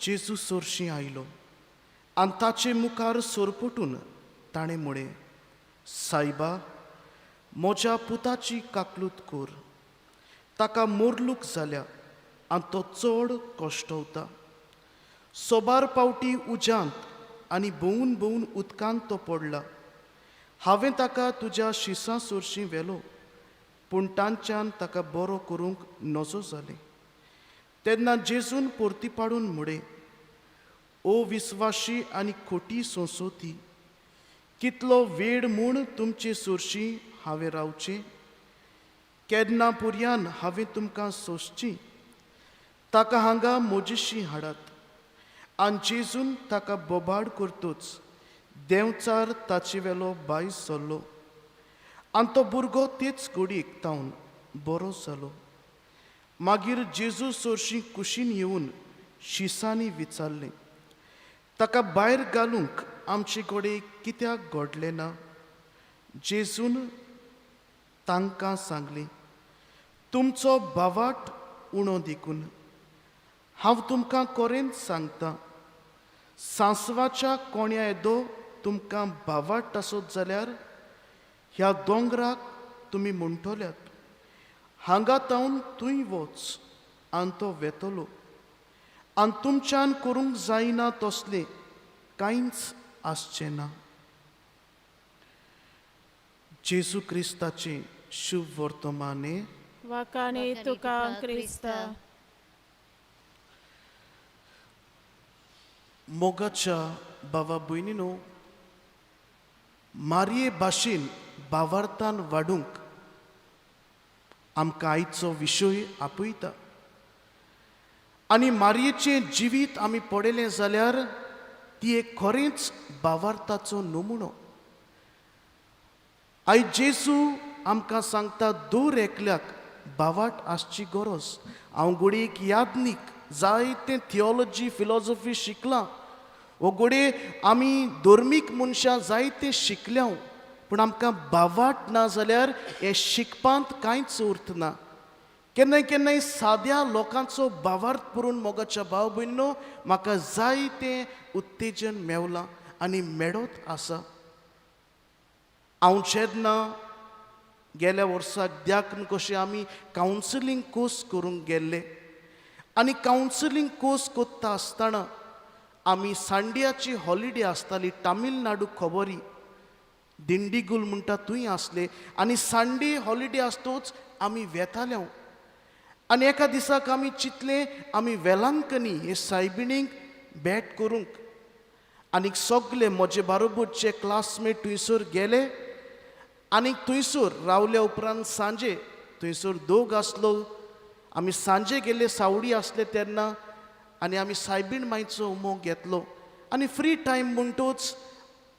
जेजू सरशीं आयलो आनी ताचे मुखार सरपटून ताणें म्हळें, सायबा, म्हज्या पुताची काकलूत कर. ताका मोरलूक जाल्या आनी तो चड कश्टवता. सोबार पावटी उज्यांत आनी भोंवून भोंवून उदकांत तो पडला. हांवें ताका तुज्या शिसां सरशीं व्हेलो, पूण तांच्यान ताका बरो करूंक नजो जालें. तेन्ना जेजून परती पाडून म्हळें, ओ विस्वाशी आनी खोटी संसोती, कितलो वेळ म्हूण तुमचे सरशीं हांवें रावचें? केन्ना पुरयान हांवें तुमकां सोंसची? ताका हांगा म्हजेशी हाडात. आनी जेजून ताका बोबाड करतूच देंवचार ताचे वेलो बायस सरलो आनी तो भुरगो तेच घडयेक तावन बरो जालो. मागीर जेजू सरशीं कुशीन येवन शिसांनी विचारलें, ताका भायर घालूंक आमचे कडेन कित्याक घडलें ना? जेजून तांकां सांगलें, तुमचो भावाट उणो देखून. हांव तुमकां कोरेन सांगता, सांसवाच्या कोण्या येदो तुमकां भावाट आसत जाल्यार ह्या दोंगराक तुमी म्हणटल्यात, हांगा तावन थंय वच, आनी तो वेतलो आनी तुमच्यान करूंक जायना तसलें कांयच आसचें ना. जेजू क्रिस्ताचें शुभ वर्तमाने. वाखाणी तुका क्रिस्ता. मोगाच्या भावा भयणीनो, मारये भाशेन भावार्थान वाडूंक आमकां आयचो विशय आपयता. आनी मारयेचें जिवीत आमी पळयलें जाल्यार ती एक खरेंच भावार्थाचो नमुनो. आयज जेजू आमकां सांगता दर एकल्याक भावार्थ आसची गरज. हांव घडये एक यादनीक जायतें थियोलॉजी फिलॉजॉफी शिकलां वो घडये आमी धर्मीक मनशां जायतें शिकल्या, पूण आमकां भावार्थ ना जाल्यार हें शिकपांत कांयच अर्थ ना. केन्नाय केन्नाय साद्या लोकांचो भावार्थ पुरून मोगाच्या भाव भयणीनो म्हाका जायतें उत्तेजन मेवलां आनी मेळत आसा. हांव जेन्ना गेल्या वर्साक द्याक्न कशें आमी कावन्सिलींग कोर्स करूंक गेल्ले आनी कावन्सिलींग कोर्स करता आसतना आमी सांड्याची हॉलिडे आसताली तामिळनाडू खबरी दिंडीगुल म्हणटा थंय आसले आनी संडे हॉलिडे आसतोच आमी वेताले. आनी एका दिसाक आमी चिंतलें आमी वेलांकनी हे सायबिणीक भेट करूंक. आनीक सगले म्हजे बारोबरचे क्लासमेट थंयसर गेले आनीक थंयसर रावल्या उपरांत सांजे थंयसर दोग आसलो. आमी सांजे गेले, सावडी आसले तेन्ना आनी आमी सायबीण मायचो उमो घेतलो आनी फ्री टायम म्हणटूच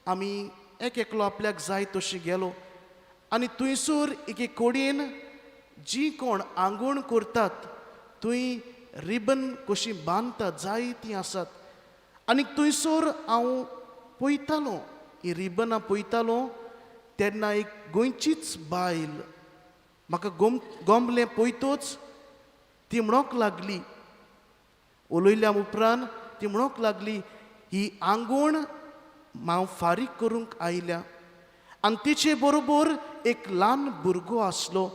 आमी एक एकलो आपल्याक जाय तशी गेलो. आनी थंयसर एके कोडयेन जी कोण आंगवण करतात थंय रिबन कशी बांदतात जायतीं आसात. आनी थंयसर हांव पळयतालो ही रिबनां पळयतालो तेन्ना एक गोंयचीच बायल म्हाका गोमलें पळयतूच ती म्हणोंक लागली. उलयल्या उपरांत ती म्हणोंक लागली ही आंगवण हांव फारीक करूंक आयल्या. आनी तिचे बरोबर एक ल्हान भुरगो आसलो.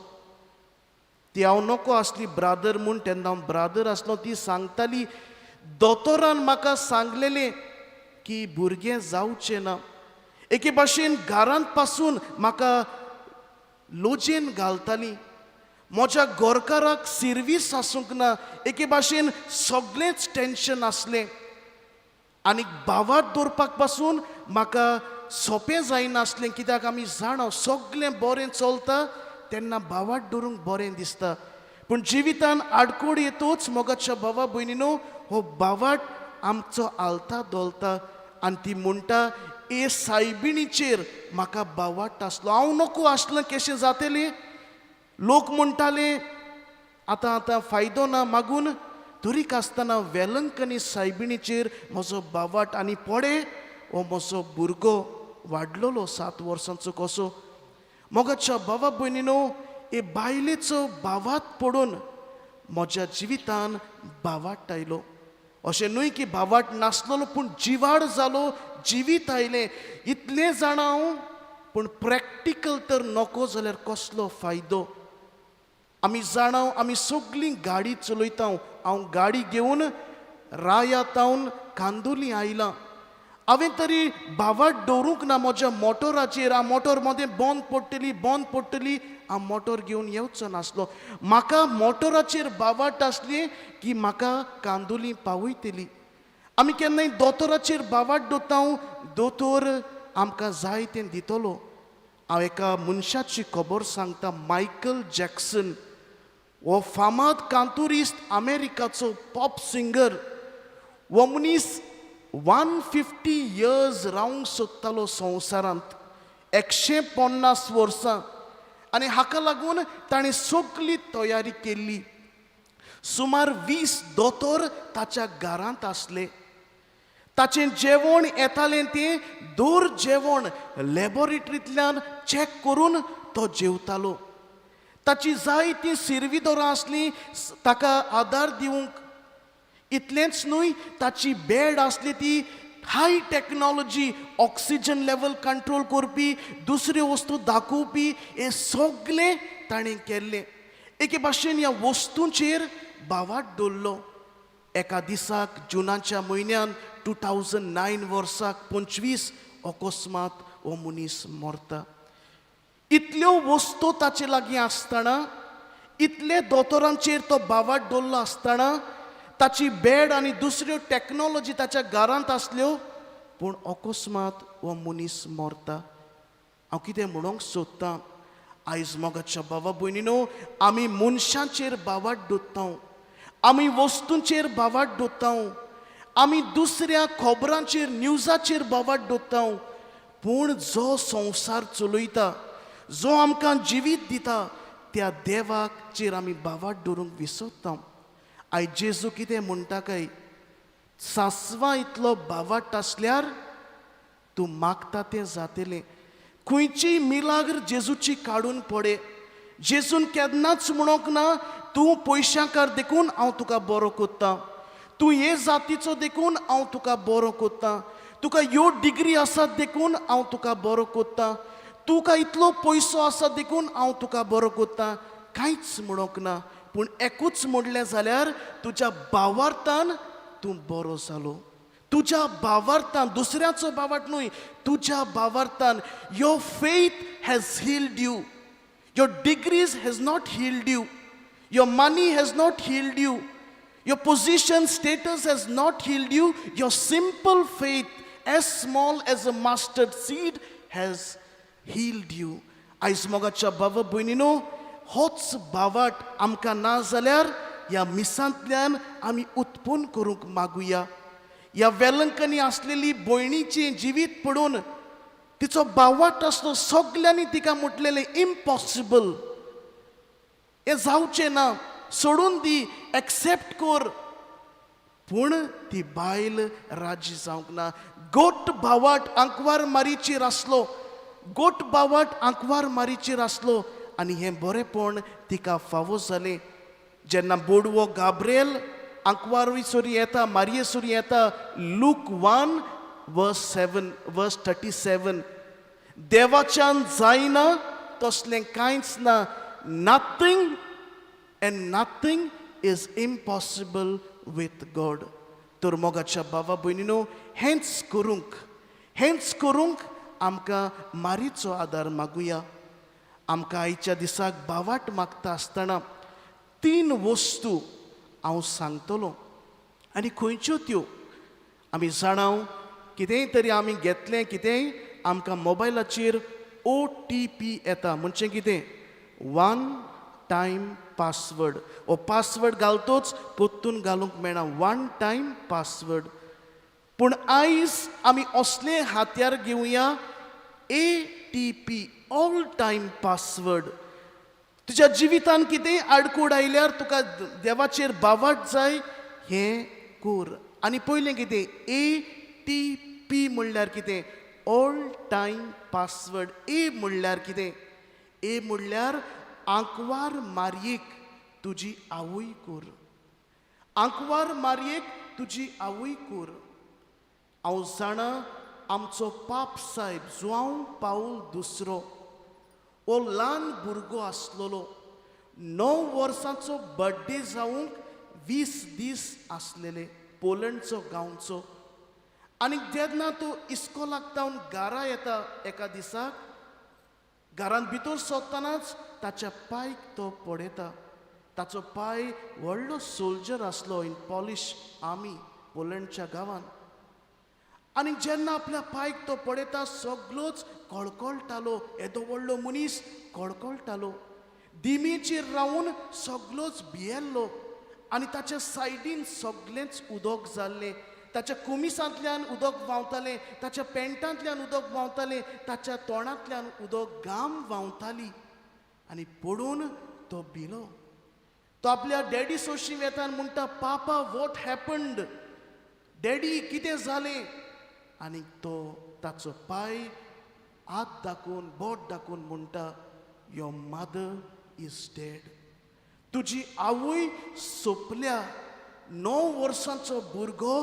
ती हांव नको आसली ब्रादर म्हूण, तेन्ना हांव ब्रादर आसलो. ती सांगताली दोतोरान म्हाका सांगलेलें की भुरगें जावचें ना. एके भाशेन घरांत पासून म्हाका लोजेन घालताली. म्हज्या गोरकाराक सिर्वीस आसूंक ना. एके भाशेन सगळेंच टेंशन आसलें आनी भावार्थ दवरपाक पासून म्हाका सोंपें जायनासलें. कित्याक आमी जाणा सगळें बरें चलता तेन्ना भावार्थ दवरूंक बरें दिसता, पूण जिवितान आडकोड येतूच मोगाच्या भावा भयणीनो हो भावार्थ आमचो आलता धोलता. आनी ती म्हणटा ए सायबिणीचेर म्हाका भावार्थ आसलो. हांव नको आसलें कशें जातलें. लोक म्हणटाले आतां आतां फायदो ना मागून, तरीक आसतना वेलंकनी सायबिणीचेर म्हजो भावार्थ. आनी पडे हो म्हजो भुरगो वाडलेलो 7 वर्सांचो कसो. मोगाच्या भावा भयणीनो हे बायलेचो भावार्थ पडून म्हज्या जिवितान भावार्थ आयलो. अशें न्हय की भावार्थ नासलेलो, पूण जिवाड जालो, जिवीत आयलें. इतलें जाणा हांव, पूण प्रॅक्टिकल तर नको जाल्यार कसलो फायदो. आमी जाणा आमी सगळीं गाडी चलयता. हांव गाडी घेवन राया तावन कांदोली आयलां. हांवें तरी भावार्थ दवरूंक ना म्हज्या मोटराचेर. हांव मोटर मदें बंद पडटली बंद पडटली हांव मोटर घेवन येवचो नासलो. म्हाका मोटराचेर भावार्थ आसली की म्हाका कांदोली पावयतली. आमी केन्नाय दोतोराचेर भावार्थ दवरता, दोतोर आमकां जाय तें दितलो. हांव एका मनशाची खबर सांगता, मायकल जॅक्सन हो फामाद कांतुरिस्त, अमेरिकाचो पॉप सिंगर. हो मनीस 150 इयर्स रावंक सोदतालो संवसारांत, 150 वर्सां. आनी हाका लागून ताणें सगली तयारी केल्ली. सुमार 20 दोतोर ताच्या घरांत आसले. ताचें जेवण येतालें तें दर जेवण लॅबोरेटरींतल्यान चॅक करून तो जेवतालो. ताची जायतीं सिरविदोरां आसलीं ताका आदार दिवंक. इतलेंच न्हय, ताची बेड आसली ती high technology, oxygen level control करपी, दुसऱ्यो वस्तू दाखोवपी, हें सगलें ताणें केल्लें. एके भाशेन ह्या वस्तूंचेर भावाट दवरलो. एका दिसाक जुनाच्या म्हयन्यान 2009 वर्साक 25 अकस्मात हो मनीस मरता. इतल्यो वस्तू ताचे लागीं आसतना, इतले दोतोरांचेर तो भावाट दवरलो आसतना, ताची बेड आनी दुसऱ्यो टॅक्नोलॉजी ताच्या घरांत आसल्यो, पूण अकस्मात हो मनीस मरता. हांव कितें म्हणूंक सोदतां आयज मोगाच्या बाबा भयणीनो, आमी मनशांचेर भावाट दवरता, आमी वस्तूंचेर भावाट दवरता, आमी दुसऱ्या खबरांचेर न्यूजाचेर भावाट दवरता, पूण जो संवसार चलयता, जो आमकां जिवीत दिता, त्या देवाचेर आमी भावाट दवरूंक विसरता. आयज जेजू कितें म्हणटा काय, सासवां इतलो भावाट आसल्यार तूं मागता तें जातलें. खंयचीय मिलाग्र जेजूची काडून पडे. जेजून केन्नाच म्हणोंक ना तूं पयशांकार देखून हांव तुका बरो कोत्ता, तूं हे जातीचो देखून हांव तुका बरो कोत्ता, तुका ह्यो डिग्री आसात देखून हांव तुका बरो कोत्ता, तुका इतलो पयसो आसा देखून हांव तुका बरो कोत्ता, कांयच म्हणोंक ना. पूण एकूच म्हणलें जाल्यार तुज्या भावार्थान तूं बरो जालो. तुज्या भावार्थान, दुसऱ्याचो भावार्थ न्हय, तुज्या भावार्थान. Your faith has healed you. Your degrees has not healed you. Your money has not healed you. Your position, status has not healed you. Your simple faith, as small as a mustard seed, has healed you. आयज मोगाच्या बाबा भयणीनो, होच भावाट आमकां ना जाल्यार ह्या मिसांतल्यान आमी उत्पन्न करूंक मागुया. ह्या वेलंकनी आसलेली भयणीचें जिवीत पडून तिचो भावाट आसलो, सगल्यांनी तिका म्हटलेलें इम्पॉसिबल, हें जावचें ना, सोडून दी, एक्सेप्ट कर. पूण ती बायल राजी जावंक ना. गोट भावाट आंकवार मारीचेर आसलो, गोट भावाट आंकवार मारीचेर आसलो आनी हें बरेंपण तिका फावो जालें. जेन्ना बोडवो गाब्रेल आंकवार सुरी येता, मारये सुरी येता, Luke 1 verse 7 verse 37, देवाच्यान जायना तसलें कांयच ना. Nothing and nothing is impossible with God. तर मोगाच्या बाबा भयणीनो, हेंच करूंक आमकां मारीचो आदार मागुया. आमकां आयच्या दिसाक भावाट मागता आसतना तीन वस्तू हांव सांगतलो आनी खंयच्यो त्यो आमी जाणाव. कितेंय तरी आमी घेतलें, कितेंय आमकां मोबायलाचेर ओटीपी येता, म्हणजे कितें, वन टायम पासवर्ड. हो पासवर्ड घालतोच परतून घालूंक मेळना, वन टायम पासवर्ड. पूण आयज आमी असले हात्यार घेवया, एटीपी, ऑल टायम पासवर्ड. तुज्या जिवितान कितेंय आडकोड आयल्यार तुका देवाचेर भावाट जाय, हें कर. आनी पयलें कितें, एटीपी म्हणल्यार कितें, ऑल टायम पासवर्ड. ए म्हणल्यार कितें, ए म्हणल्यार आंकवार मारयेक तुजी आवय कर, आंकवार मारयेक तुजी आवय कर. हांव जाणा आमचो पाप सायब जुआंव पावल दुसरो हो ल्हान भुरगो आसलेलो, 9 वर्सांचो बड्डे जावंक 20 दीस आसलेले, पोलंडचो गांवचो. आनी जेन्ना तो इस्कोलाक तावन घरा येता एका दिसाक, घरांत भितर सोदतनाच ताच्या पायक तो पळयता. ताचो पाय व्हडलो सोल्जर आसलो इन पॉलिश आर्मी पोलंडच्या गांवांत. आनी जेन्ना आपल्या पायक तो पळयता, सगलोच कळकळटालो. येदो व्हडलो मनीस कळकळटालो, दिमेचेर रावन सगलोच भियेल्लो आनी ताच्या सायडीन सगलेंच उदक जाल्लें. ताच्या कुमिसांतल्यान उदक व्हांवतालें, ताच्या पेंटांतल्यान उदक व्हांवतालें, ताच्या तोंडांतल्यान उदक घाम व्हांवताली आनी पडून तो भिलो. तो आपल्या डॅडी सोशी वेता आनी म्हणटा, "पापा, what happened? Daddy, कितें जालें?" आनी तो ताचो पाय हात दाखोवन, बोट दाखोवन म्हणटा, "Your mother is dead. तुजी आवय सोंपल्या." 9 वर्सांचो भुरगो,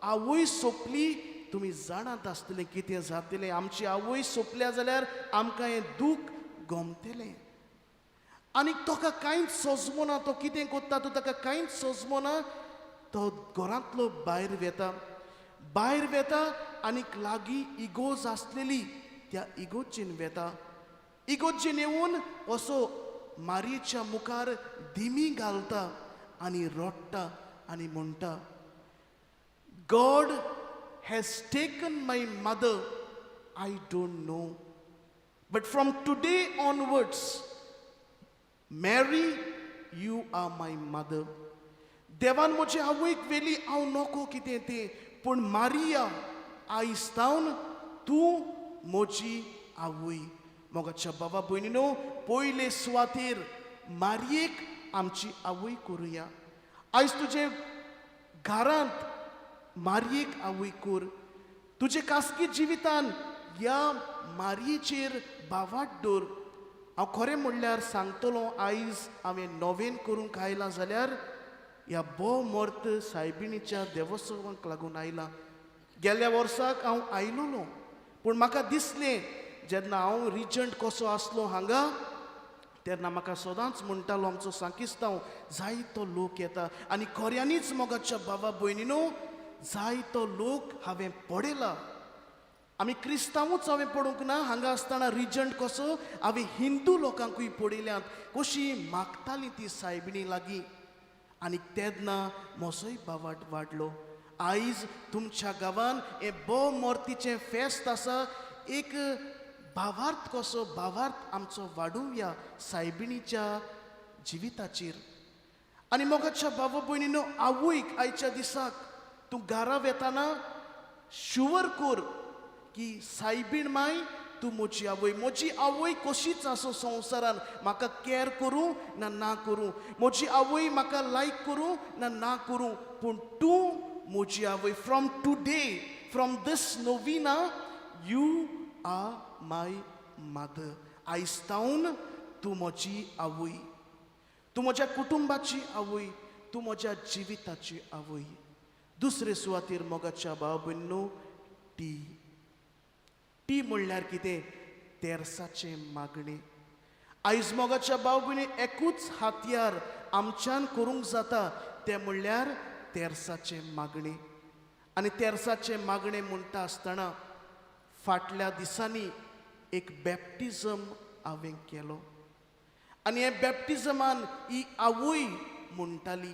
आवय सोंपली. तुमी जाणात आसतलें कितें जातलें. आमची आवय सोंपल्या जाल्यार आमकां हें दूख गमतलें. आनी ताका कांयच सोजमना. तो कितें करता, तो ताका कांयच सोजमना. तो घरांतलो भायर वेता, भायर वेता आनीक लागीं इगोज आसलेली, त्या इगोजीन वेता. इगोजीन येवन असो मारयेच्या मुखार दिमी घालता आनी रडटा आनी म्हणटा, "God has taken my mother, I don't know, but from today onwards, Mary, you are my mother." देवान म्हजे आवयक व्हेली, हांव नको कितें तें, पूण मारिया, आयज सावन तूं म्हजी आवय. मोगाच्या बाबा भयणीनो, पयले सुवातेर मारयेक आमची आवय करुया. आयज तुजे घरांत मारयेक आवय कर. तुजे खासगी जिवितान ह्या मारयेचेर भावार्त दवर. हांव खरें म्हणल्यार सांगतलो, आयज हांवें नोवेन करूंक आयलां जाल्यार ह्या भोव मोर्त सायबिणीच्या देवोत्सवाक लागून आयलां. गेल्ल्या वर्साक हांव आयलोलो, पूण म्हाका दिसलें, जेन्ना हांव रिजंट कसो आसलो हांगा, तेन्ना म्हाका सदांच म्हणटालो आमचो सांकिस्तांव, जायतो लोक येता. आनी खऱ्यांनीच मोगाच्या बाबा भयणीनो, जायतो लोक हांवें पळयला. आमी क्रिस्तांवूच हांवें पळोवंक ना. हांगा आसतना रिजंट कसो हांवें हिंदू लोकांकूय पळयल्यात, कशी मागताली ती सायबिणी लागीं. आनी तेन्ना म्हजोय भावार्त वाडलो. आयज तुमच्या गांवान हें भोव मोर्तीचें फेस्त आसा. एक भावार्त कसो भावार्त आमचो वाडोवया सायबिणीच्या जिविताचेर. आनी मोगाच्या बाबा भयणीनो, आवयक आयच्या दिसाक तूं घरा वेताना शुवर कर की सायबीण माय, तूं म्हजी आवय. म्हजी आवय कशीच आसूं संवसारान, म्हाका कॅर करूं ना ना करूं, म्हजी आवय म्हाका लायक करूं ना ना करूं, पूण तूं म्हजी आवय. From today, from this novena, you are my mother. आयज सावन तूं म्हजी आवय, तूं म्हज्या कुटुंबाची आवय, तूं म्हज्या जिविताची आवय. दुसरे सुवातेर मोगाच्या भाव भयणीनो, टी. टी म्हणल्यार कितें? तेर्साचें मागणें. आयज मोगाच्या भाव भयणी, एकूच हातयार आमच्यान करूंक जाता, तें म्हणल्यार तेर्साचें मागणें. आनी तेर्साचें मागणें म्हणटा आसतना, फाटल्या दिसांनी एक बॅप्टिजम हांवें केलो आनी हे बॅप्टिजमान ही आवय म्हणटाली,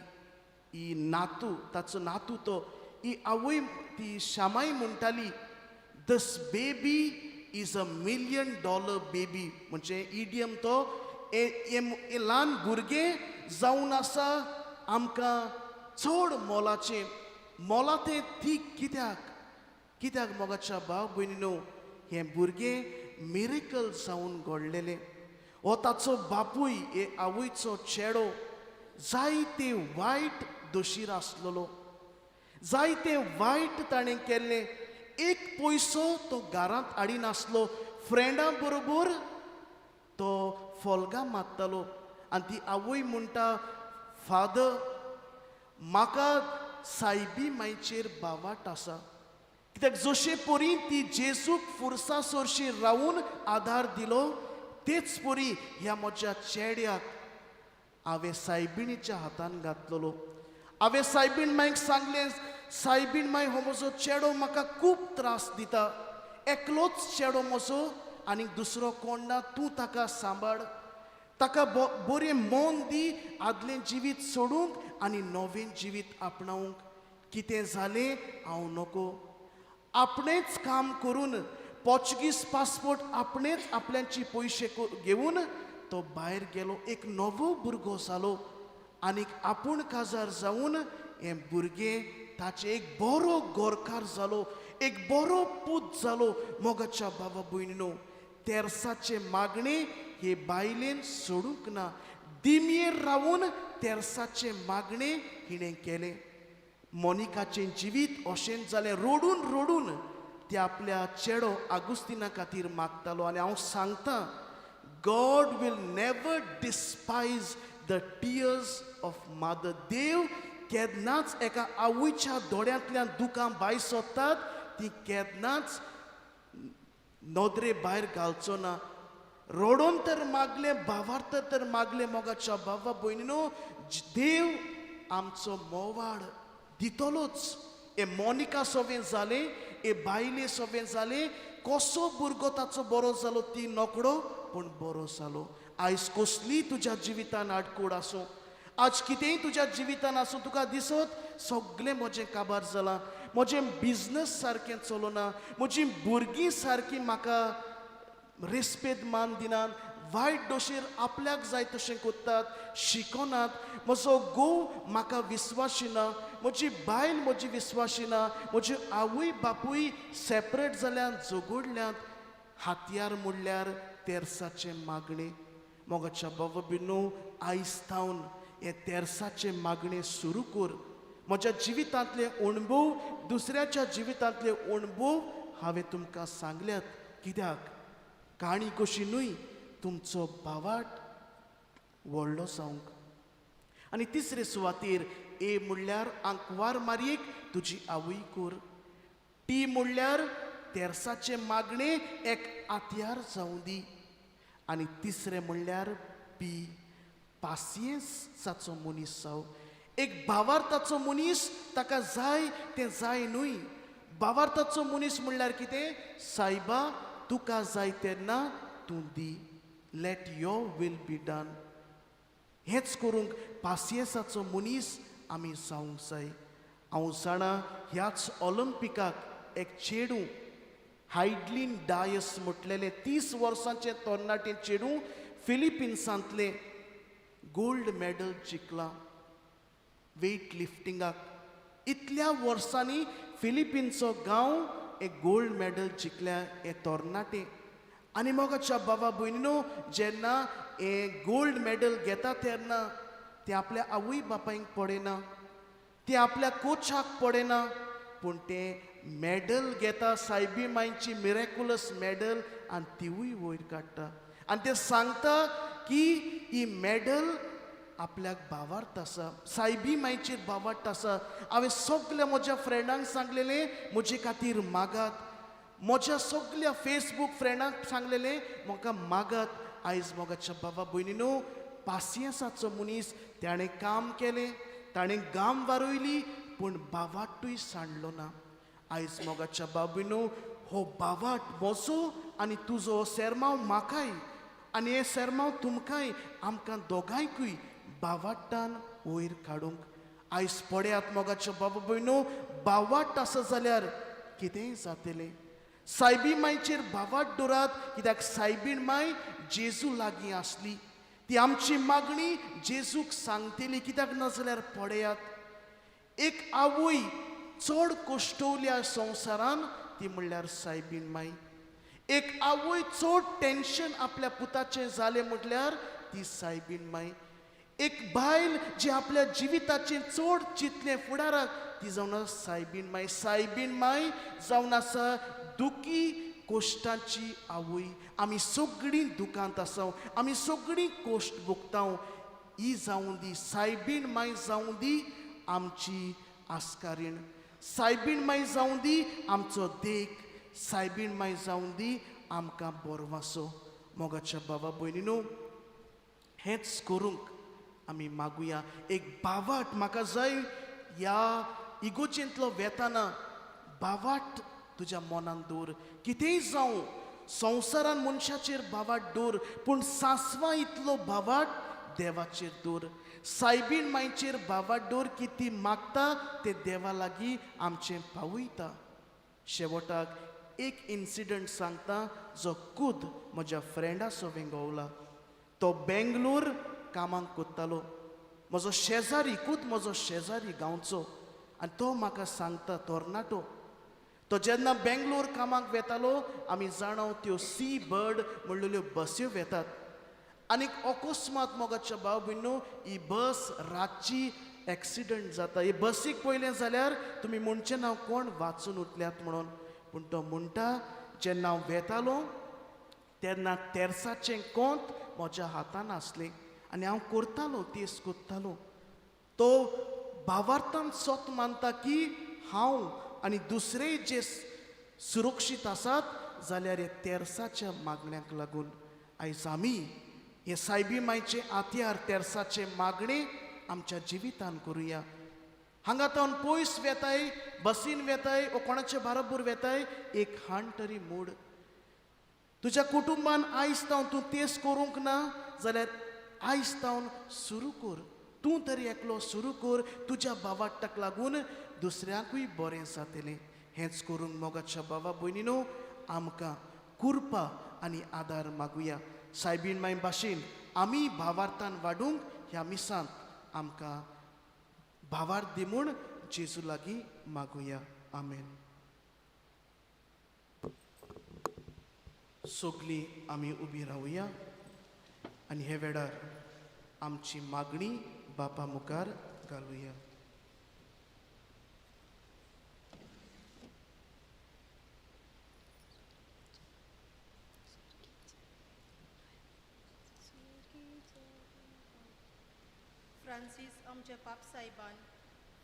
ही नातू, ताचो नातू तो, ही आवय ती श्यामाई म्हणटाली, "This baby is a million dollar baby." म्हणजे इडियम तो, हे ल्हान भुरगें जावन आसा आमकां चड मोलाचें. मोला तें ती कित्याक? कित्याक मोगाच्या भाव भयणीनो, हें भुरगें मिरेकल जावन घडलेलें. हो ताचो बापूय, हे आवयचो चेडो, जायते वायट दोशीर आसलेलो. जायते वायट ताणें केल्लें. एक पयसो तो घरांत हाडिनासलो. फ्रेंडां बरोबर तो फोल्गां मारतालो. आनी ती आवय म्हणटा, "फादर, म्हाका सायबी मायचेर भावार्त आसा, कित्याक जशे परी ती जेजूक फुरसा सरशी रावून आदार दिलो, तेच परी ह्या म्हज्या चेड्याक हांवें सायबिणीच्या हातान घातलेलो. हांवें सायबीण मायक सांगलें, सायबीण माय, हो म्हजो चेडो म्हाका खूब त्रास दिता. एकलोच चेडो म्हजो, आनी दुसरो कोण ना. तूं ताका सांबाळ, ताका बरें मन दी आदलें जिवीत सोडूंक आनी नवें जिवीत आपणावंक. कितें जालें हांव नको. आपणेच काम करून पोर्चुगीज पासपोर्ट, आपणेच आपल्याची पयशे घेवन तो भायर गेलो. एक नवो भुरगो जालो आनीक आपूण काजार जावन हें भुरगें ताचें एक बरो गोरकार जालो, एक बरो पूत जालो. मोगाच्या बाबा भयणीनो, तेर्साचें मागणें हे बायलेन सोडूंक ना. दिमयेर रावून तेर्साचें मागणें हिणें केलें. मोनिकाचें जिवीत अशेंच जालें. रोडून रोडून ते आपल्या चेडो आगुस्तिना खातीर मागतालो. आनी हांव सांगता, God will never despise the tears of mother. देव केन्नाच एका आवयच्या दोळ्यांतल्यान दुकां भायर सोदतात ती केन्नाच नदरे भायर घालचो ना. रोडोन तर मागलें, भावार्थ तर मागलें. मोगाच्या बाबा भयणीनो, देव आमचो मोवाड दितलोच. हे मोनिका सोवें जालें, हे बायले सोवें जालें, कसो भुरगो ताचो बरो जालो ती नोकडो, पूण बरो जालो. आयज कसली तुज्या जिवितान आडकोड आसूं, आज कितेंय तुज्या जिवितान आसूं, तुका दिसत सगळें म्हजें काबार जालां, म्हजें बिजनस सारकें चलना, म्हजीं भुरगीं सारकीं म्हाका रेस्पेद मान दिनात, वायट डोशेर आपल्याक जाय तशें करतात, शिकनात, म्हजो घोव म्हाका विस्वासी ना, म्हजी बायल म्हजी विस्वासी ना, म्हजी आवय बापूय सेपरेट जाल्यान, झगडल्यात. हातयार म्हणल्यार तेर्साचें मागणें. मोगाच्या बाबा बिनू, आयज थावन हें तेर्साचें मागणें सुरू कर. म्हज्या जिवितांतले अणभव, दुसऱ्याच्या जिवितांतले अणभव हांवें तुमकां सांगल्यात. कित्याक काणी कशी न्हय, तुमचो भावाट व्हडलो जावंक. आनी तिसरे सुवातेर ए म्हणल्यार आंकवार मारयेक तुजी आवय कर. टी म्हणल्यार तेर्साचें मागणें एक आत्यार जावं दी. आनी तिसरें म्हणल्यार पी, पासियेंसाचो मनीस जावं. एक भावार्थाचो मनीस ताका जाय तें जाय न्हय. भावार्थाचो मनीस म्हणल्यार कितें? सायबा तुका जाय तेन्ना तूं दी, let your will be done. हेंच करूंक पासियेंसाचो मनीस आमी जावंक जाय. हांव जाणा ह्याच ऑलिंपिकाक एक चेडूं हायडलीन डायस म्हटलेलें 30 वर्सांचें तरणाटें चेडूं फिलिपिन्सांतलें गोल्ड मॅडल जिखलां वेट लिफ्टिंगाक. इतल्या वर्सांनी फिलिपिन्सचो गांव एक गोल्ड मॅडल जिखल्या हे तरणाटे. आनी मोगाच्या बाबा भयणीनो, जेन्ना हे गोल्ड मॅडल घेता तेन्ना ते आपल्या आवय बापायक पळयना, ते आपल्या कोचाक पळयना, पूण ते मॅडल घेता, सायबी मांयची मिरेकुलस मॅडल, आनी तिवूय वयर काडटा आनी ते सांगता की ही मॅडल आपल्याक भावार्थ आसा, सायबी मांयचेर भावार्थ आसा. हांवें सगल्या म्हज्या फ्रेंडांक सांगलेलें म्हजे खातीर मागात, म्हज्या सगल्या फेसबूक फ्रेंडांक सांगलेलें म्हाका मागात. आयज मोगाच्या बाबा भयणीनो, पासियेंसाचो मनीस, ताणें काम केलें, ताणें गाम वारयली, पूण भावाटूय सांडलो ना. आयज मोगाच्या बाबीनो, हो भावाट म्हजो आनी तुजो सेरमांव म्हाकाय आनी हे सेरमांव तुमकांय, आमकां दोगांयकूय भावाटान वयर काडूंक. आयज पळयात मोगाच्या बाबा भयणो, भावाट आसा जाल्यार कितेंय जातलें. सायबी मांयचेर भावाट दवरात, कित्याक सायबीण माय जेजू लागीं आसली, ती आमची मागणी जेजूक सांगतली. कित्याक ना जाल्यार पळयात, एक आवय चड कश्टवल्या संवसारान ती म्हणल्यार सायबीण माय. एक आवय चड टेंशन आपल्या पुताचें जालें म्हटल्यार ती सायबीण माय. एक बायल जी आपल्या जिविताचें चड चिंतलें फुडाराक ती जावन आसा सायबीण माय. सायबीण माय जावन आसा दुखी कोश्टाची आवय. आमी सगळीं दुकांत आसाव, आमी सगळीं कोश्ट भोगताव. ही जावं दी सायबीण माय, जावं दी आमची आस्कारीण. सायबीण माय जावं दी आमचो देख, सायबीण माय जावं दी आमकां बोरवासो. मोगाच्या बाबा भयणीनो, हेंच करूंक आमी मागुया. एक बावाट म्हाका जाय, ह्या इगोचेंतलो वेताना बावाट तुज्या मनान दवर. कितेंय जावं संवसारान मनशाचेर बावाट दवर, पूण सांसवां इतलो बावाट देवाचेर दवर. सायबीण मांयचेर बावाट दवर की ती मागता ते देवा लागीं आमचें पावयता. शेवटाक एक इन्सिडंट सांगता जो खूद म्हज्या फ्रेंडा सोवें गोवला. तो बेंगलोर कामाक कोत्तालो, म्हजो शेजारी, खूद म्हजो शेजारी गांवचो. आनी तो म्हाका सांगता, तरणाटो तो जेन्ना बेंगलोर कामाक वेतालो, आमी जाणाव त्यो सी बर्ड म्हणलेल्यो बस्यो वेतात. आनीक अकस्मात मोगाच्या भाव भयणो, ही बस रातची एक्सिडंट जाता. ही बसीक पळयलें जाल्यार तुमी म्हणचें ना कोण वाचून उरल्यात म्हणून, पूण तो म्हणटा जेन्ना हांव वेतालो तेन्ना तेर्साचें कोंत म्हज्या हातान आसलें आनी हांव करतालो तेस करतालो. तो भावार्थान सत मानता की हांव आनी दुसरे जे सुरक्षीत आसात जाल्यार हे तेर्साच्या मागण्याक लागून. आयज आमी हे सायबी मायचे आत्यार तेर्साचे मागणे आमच्या जिवितान करुया. हांगा तावन पयस वेताय, बसीन वेताय वो कोणाचे बाराबोर वेताय, एक हांड तरी मोड. तुज्या कुटुंबान आयज तावन तूं तेस करूंक ना जाल्यार आयज तावन सुरू कर. तूं तरी एकलो सुरू कर, तुज्या बावाट्टाक लागून दुसऱ्यांकूय बरें जातलें. हेंच करूंक मोगाच्या बाबा भयणीनो आमकां कुरपा आनी आदार मागुया. सायबीण माय भाशेन आमी भावार्थान वाडूंक ह्या मिसांत आमकां भावार्थ दी म्हूण जेजू लागीं मागुया. आमेन. सगलीं आमी उबी रावया आनी हे वेळार आमची मागणी बापा मुखार घालुया. फ्रांसीस आमच्या पाप सायबान,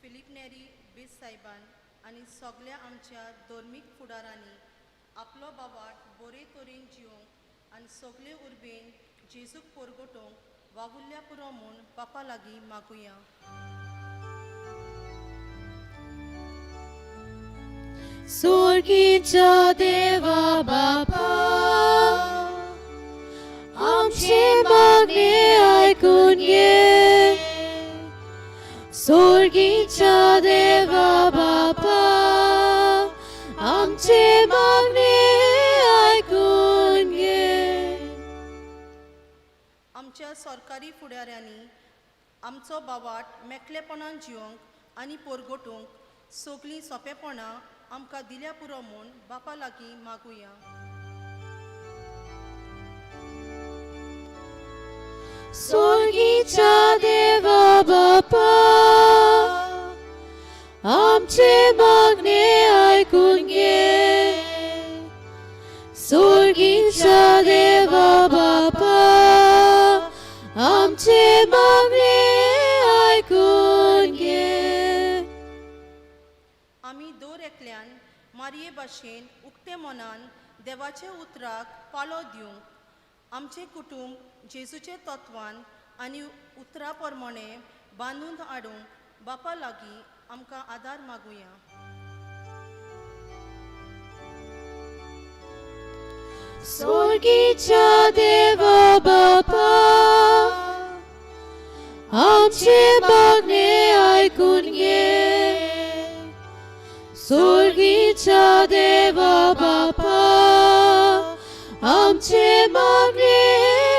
फिलीप नेरी बीस सायबान आनी सगल्या आमच्या धर्मीक फुडारांनी आपलो बाबाट बरे तरेन जिवंक आनी सगले उर्बेन जेजूक परगटोवंक वावुरल्या पुरो म्हूण बापा लागीं मागुया. सोर्गीच्या देवा बापा, आमचे मागणे आयकून घे. सोर्गीच्या देवा बापा, आमचे मागणे आयकून घे. आमच्या सरकारी फुडाऱ्यांनी आमचो बावाट मेकळेपणान जिवंक आनी परगटूंक सगलीं सोंपेपणां आमकां दिल्या पुरो म्हूण बापा लागीं मागुया. सोर्गीच्या देवा बापा, आमचे मागणे आयकून घे. सोर्गीच्या देवा बापा, आमचे मागणे आयकून घे. आमी दर एकल्यान मारये भाशेन उक्ते मनान देवाच्या उतराक पालो दिवंक आमचें कुटुंब जेजूचे तत्वान आनी उतरा प्रमाणे बांदून हाडूंक बापा लागीं आमकां आदार मागुया. सोर्गीच्या देवा बापा, आमचे मागणे आयकून घे. सोर्गीच्या देवा बापा, आमचे मागणे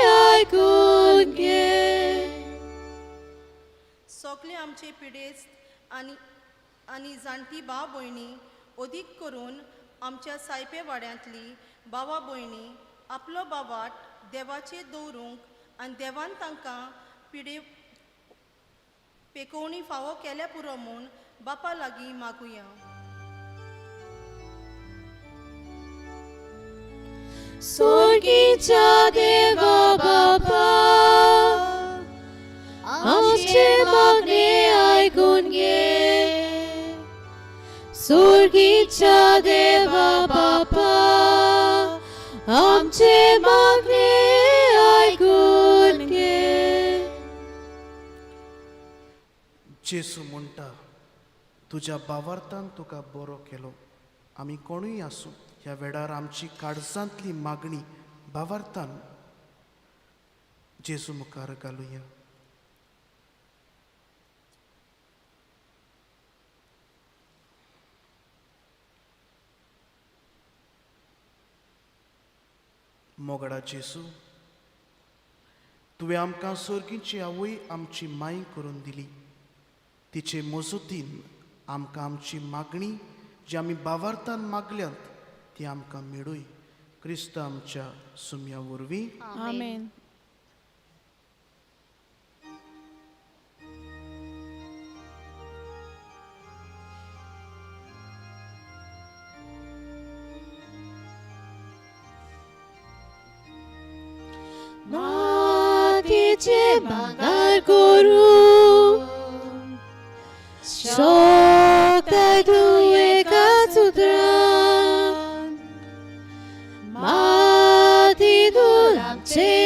आयकून घे. सगळे आमचे पिडेस्त आनी आनी जाणटी भाव भयणी अदीक करून आमच्या सायपे वाड्यांतली भावा भयणी आपलो बावाट देवाचेर दवरूंक आनी देवान तांकां पिडे पेकोवणी फावो केल्या पुरो म्हूण बापा लागीं मागुया. सोर्गीच्या देवा बापा, आमचे मागणे आयकून घे. सोर्गीच्या देवा बापा, आमचे मागणे आयकून घे. जेजू म्हणटा, तुज्या बावार्थान तुका बरो केलो. आमी कोणूय आसूं, ह्या वेळार आमची काळजांतली मागणी बावार्थान जेजू मुखार घालुया. मोगडा जेजू, तुवें आमकां सोर्गीची आवय आमची माय करून दिली. तिचे मजतीन आमकां आमची मागणी जी आमी बावार्थान मागल्यात ती आमकां मेळूय. क्रिस्त आमच्या सुम्या वरवीं. आमेन. मातीचे भांगर करूं शकता तूं एकाच उतरान, माती धूल आमचे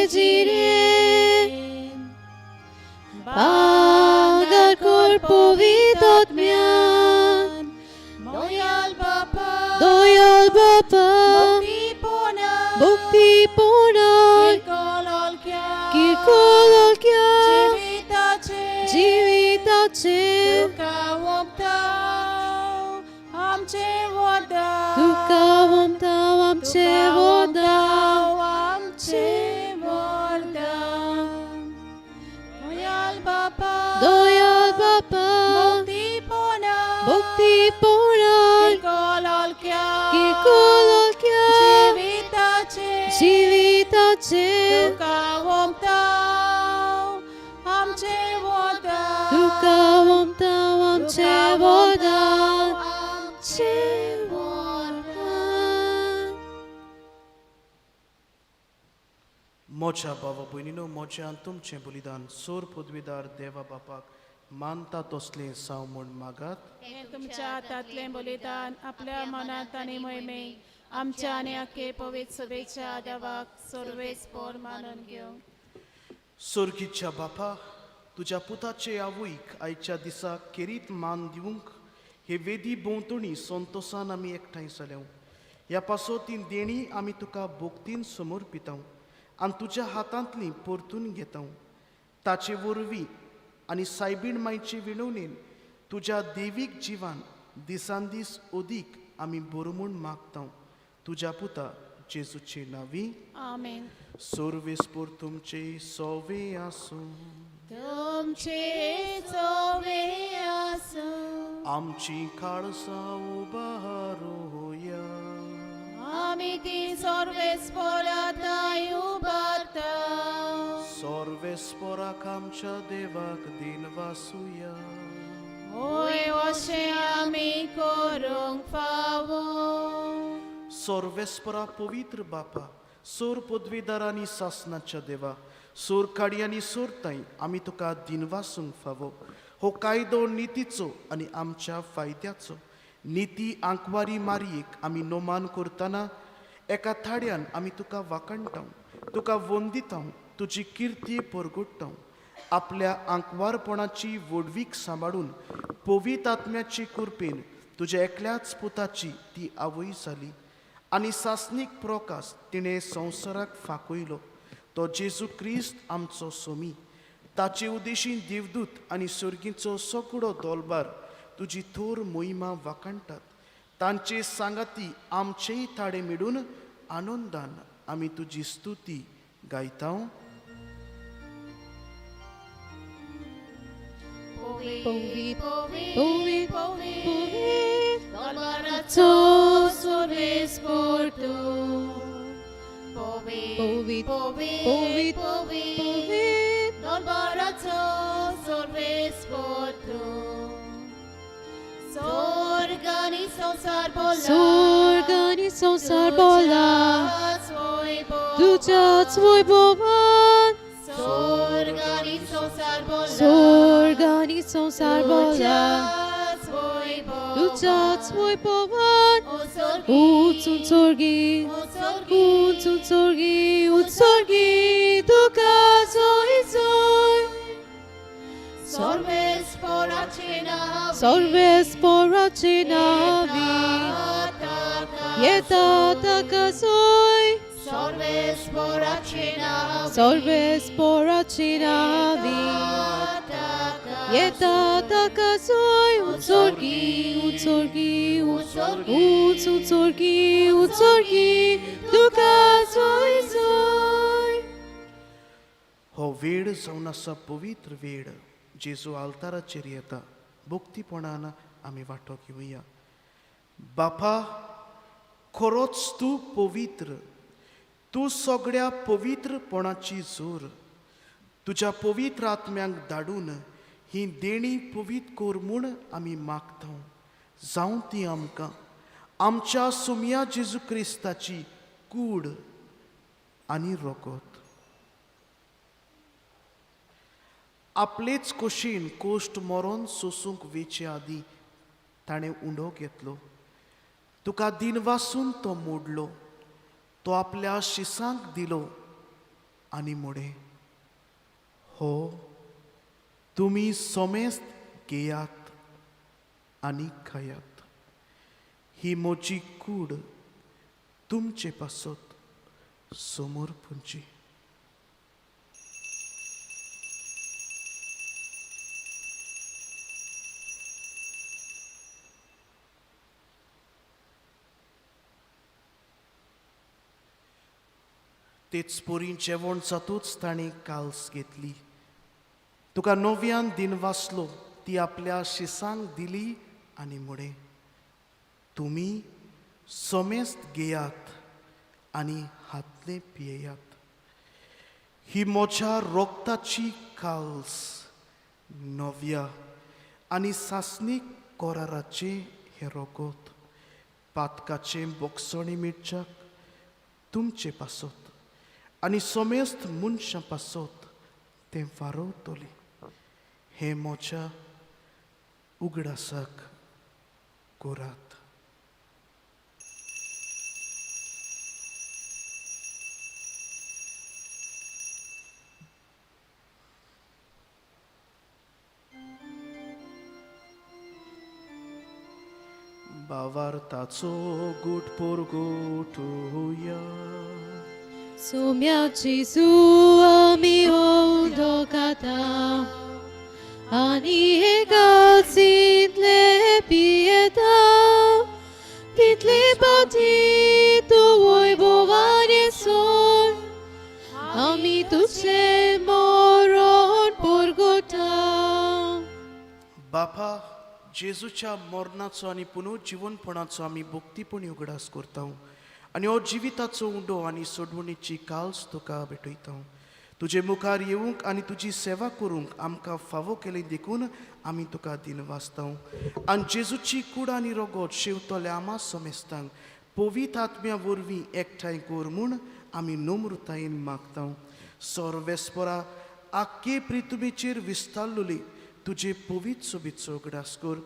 आमचें वरदान आमचें वरदान दयाल बापा दयाल बापा भक्तीपणा भक्तीपणान किरकोळ किरकोळ जिविताचें जिविताचें तुका ओंपता आमचें वरदान तुका ओंपता आमचें वरदान आमचें वरदान. म्हज्या भावा भयणीनो म्हजें आनी तुमचें बलिदान सोर पदवीदार देवा बापाक मानता तसलें साव म्हूण मागात. हें तुमच्या हातांतलें बलिदान आपल्या मनांत आनी मोहिमे आमच्या आनी आखे पवित्र सभेच्या देवाक सर्वेस पोर मानून घेवं. सोर्गीच्या बापा, तुज्या पुताचे आवयक आयच्या दिसा खेरीत मान दिवंक हे वेदी भोंवतणी संतोसान आमी एकठांय जाल्या. ह्या पासत ती देणी आमी तुका भोक्तीन समर्पिताव आनी तुज्या हातांतली परतून घेताव. ताचे वरवीं आनी सायबीण मायचे विणवणेन तुज्या देवीक जिवान दिसान दीस अदीक आमी बरो म्हूण मागताव, तुज्या पुता जेजूचे नांवी. आमेन. सर्वेस्पोर तुमचे सोवे आसूं. तुमचे सोवे आसूं. आमची काळसां उबारोया. आमी ती सर्वेस्पोरा थांय उबारता. सर्वेस्पोराक आमच्या देवाक दिन वासुया. होय, अशें आमी करूंक फावो. सर्वेस्परा पवित्र बापा, सोर पदवीदारांनी सासनाच्या देवा, सोर काडयांनी सोरताय आमी तुका दिनवासूंक फावो. हो कायदो नितीचो आनी आमच्या फायद्याचो. निती आंकवारी मारयेक आमी नोमान करतना एका थाड्यान आमी तुका वाखाणटाव, तुका वंदिताव, तुजी किर्ती परगुट्टाव. आपल्या आंकवारपणाची व्हडवीक सांबाळून पवित्र आत्म्याची कृपेन तुज्या एकल्याच पुताची ती आवय जाली आनी सासणीक प्रकाश तिणें संवसाराक फांकयलो, तो जेजू क्रिस्त आमचो सोमी. ताचे उदेशी देवदूत आनी सर्गीचो सगळो दोलबार तुजी थोर मोहिमा वाखाणटात. तांचे सांगाती आमचेय थाडे मेळून आनंदान आमी तुजी स्तुती गायता. पवित्र पवित्र पवित्र दोलबाराचो सर्वेस्पोर तूं. पवित्र पवित्र पवित्र दोलबाराचो सर्वेस्पोर तूं. स्वर्ग आनी संवसार बोला. स्वर्ग आनी संवसार बोला. तुज्याच वैभवान. तुज्याच वैभवान. स्वर्ग आनी संवसार बोला. स्वर्ग आनी संवसार बोला. तुज्याच वैभवान. तुज्याच वैभवान. ओ स्वर्गी. उंच उंच स्वर्गी. ओ स्वर्गी. उंच उंच स्वर्गी, उंच स्वर्गी तुका जय जय. सर्वेस्पोराचे नांव. सर्वेस्पोराचे नांवी येता ताका जय. सर्वेस्पोराचे नांव. सर्वेस्पोराचे नांवी येता ताका जय. उंच स्वर्गी, उंच स्वर्गी, उंच उंच स्वर्गी, उंच स्वर्गी तुका जय जय. हो वेळ जावन आसा पवित्र वेळ. जेजू आल्ताराचेर येता, भक्तीपणान आमी वांटो घेवया. बापा, खरोच तूं पवित्र, तूं सगळ्या पवित्रपणाची जोर. तुज्या पवित्र आत्म्यांक धाडून ही देणी पवित्र कर म्हूण आमी मागता. जावं ती आमकां आमच्या सुमया जेजू क्रिस्ताची कूड आनी रोगत. आपलेच कुशीन कोश्ट मरोन सोसूंक वेचे आदीं ताणें उंडो घेतलो, तुका दिनवासून तो मोडलो, तो आपल्या शिसांक दिलो आनी म्हणें, हो तुमी सोमेस्त घेयात आनी खायात, ही म्हजी कूड तुमचे पासत समोर पुंची. तेच परी जेवण जातूच ताणें काल्स घेतली. तुका नव्यान दिन वाचलो, ती आपल्या शिसांक दिली आनी म्हळें, तुमी समेस्त घेयात आनी हातले पियेयात. ही म्हज्या रोगताची काल्स नव्या आनी सासणीक कराराचें हें रोगत पातकाचें बोगसणी मिरच्याक तुमचे पासत आनी समेस्त मनशां पासत तें वारवतलें. हें म्हज्या उगडासाक करात. बावार्थाचो गुट पोरगोटुया. सोम्या जेजू आमी उदकाता आनी हे गासींतले पियेता तितले पावटी तूं वैभवान सोड आमी तुजें मरण परगटा. बापा, जेजूच्या मरणाचो आनी पुनर्जिवनपणाचो आमी भक्तीपणी उगडास करता आनी हो जिविताचो उंडो आनी सोडवणीची काल्स तुका भेटयता. तुजे मुखार येवंक आनी तुजी सेवा करूंक आमकां फावो केली देखून आमी तुका दिनवासता. आनी जेजूची कूड आनी रगत शेवतल्या आमा समेस्तांक पवित्र आत्म्या वरवीं एकठांय कर म्हूण आमी नम्रतायेन मागता. सर्वेस्परा, आख्खे प्रितुमेचेर विस्तारलेली तुजे पवित्र सोबीतचो उगडास कर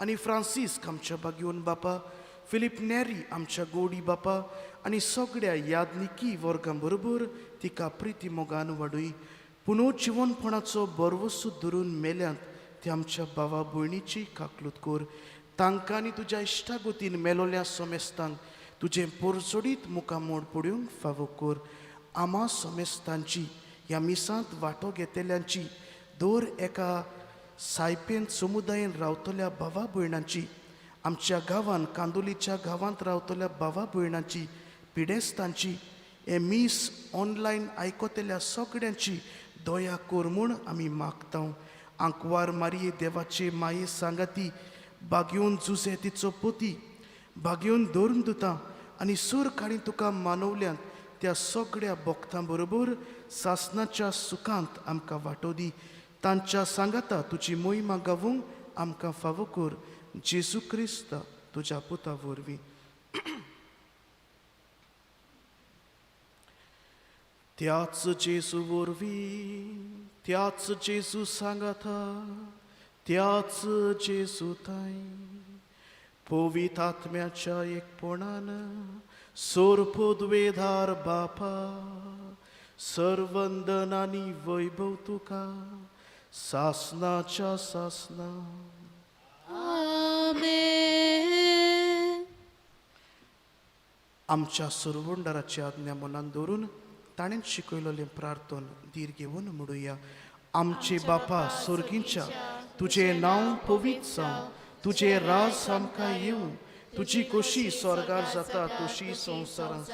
आनी फ्रांसीस्क आमच्या बागयोन बापा, फिलीप नेरी आमच्या गोडी बापा आनी सगळ्या यादनिकी वर्गां बरोबर तिका प्रिती मोगान वाडय. पुनर्जिवनपणाचो बरवसू धरून मेल्यांत ते आमच्या भावा भयणीची काकलूत कर. तांकां आनी तुज्या इश्टागतीन मेलोल्या समेस्तांक तुजें पोरजोडीत मुखामोड पडूंक फावो कर. आमा समेस्तांची ह्या मिसांत वांटो घेतल्यांची, दर एका सायपेन समुदायेन रावतल्या भावा भयणांची, आमच्या गांवांत कांदोलीच्या गांवांत रावतल्या भावा भयणांची, पिडेस्तांची, हे मीस ऑनलायन आयकतल्या सगळ्यांची दया कर म्हूण आमी मागता. आंकवार मारये देवाचे माये सांगाती बागयोन जुजे तिचो पोती बागयोन धरून दिता आनी सूर काणी तुका मानवल्यांत त्या सगळ्या भक्तां बरोबर सासनाच्या सुखांत आमकां वांटो दी. तांच्या सांगाता तुजी मोहिमा गावूंक आमकां फावो कर. जेजू क्रिस्त तुज्या पुता वरवीं. त्याच जेजू वरवीं, त्याच जेजू सांगाता, त्याच जेजू ताई पवित्र आत्म्याच्या एकपणान सोरपोद्वेधार बापा सर्वंदन आनी वैभव तुका सासनाच्या सासना. आमेन. आमच्या सुरवंडराची आज्ञा मनान दवरून ताणें शिकयलेलें प्रार्थन धीर घेवन म्हणुया. आमचे बापा सोर्गींच्या, तुजें नांव पवित्र जावं, तुजें राज आमकां येवं, तुजी खोशी स्वर्गार जाता तशी संवसारांत.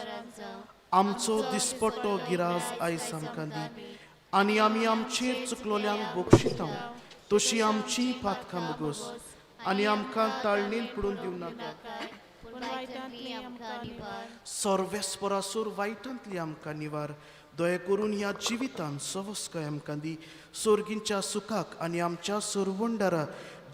आमचो दिसपट्टो गिराज आयज आमकां दी आनी आमी आमचेर चुकलोल्यांक बक्षिता तशी आमची पातकां मुगोस आनी आमकां ताळणीन पडून दिवं नाका. सर्वेस्परासूर वायटांतली आमकां निवार. दया करून ह्या जिवितान सवस्काय आमकां दी. सोर्गींच्या सुखाक आनी आमच्या सुरवंडारा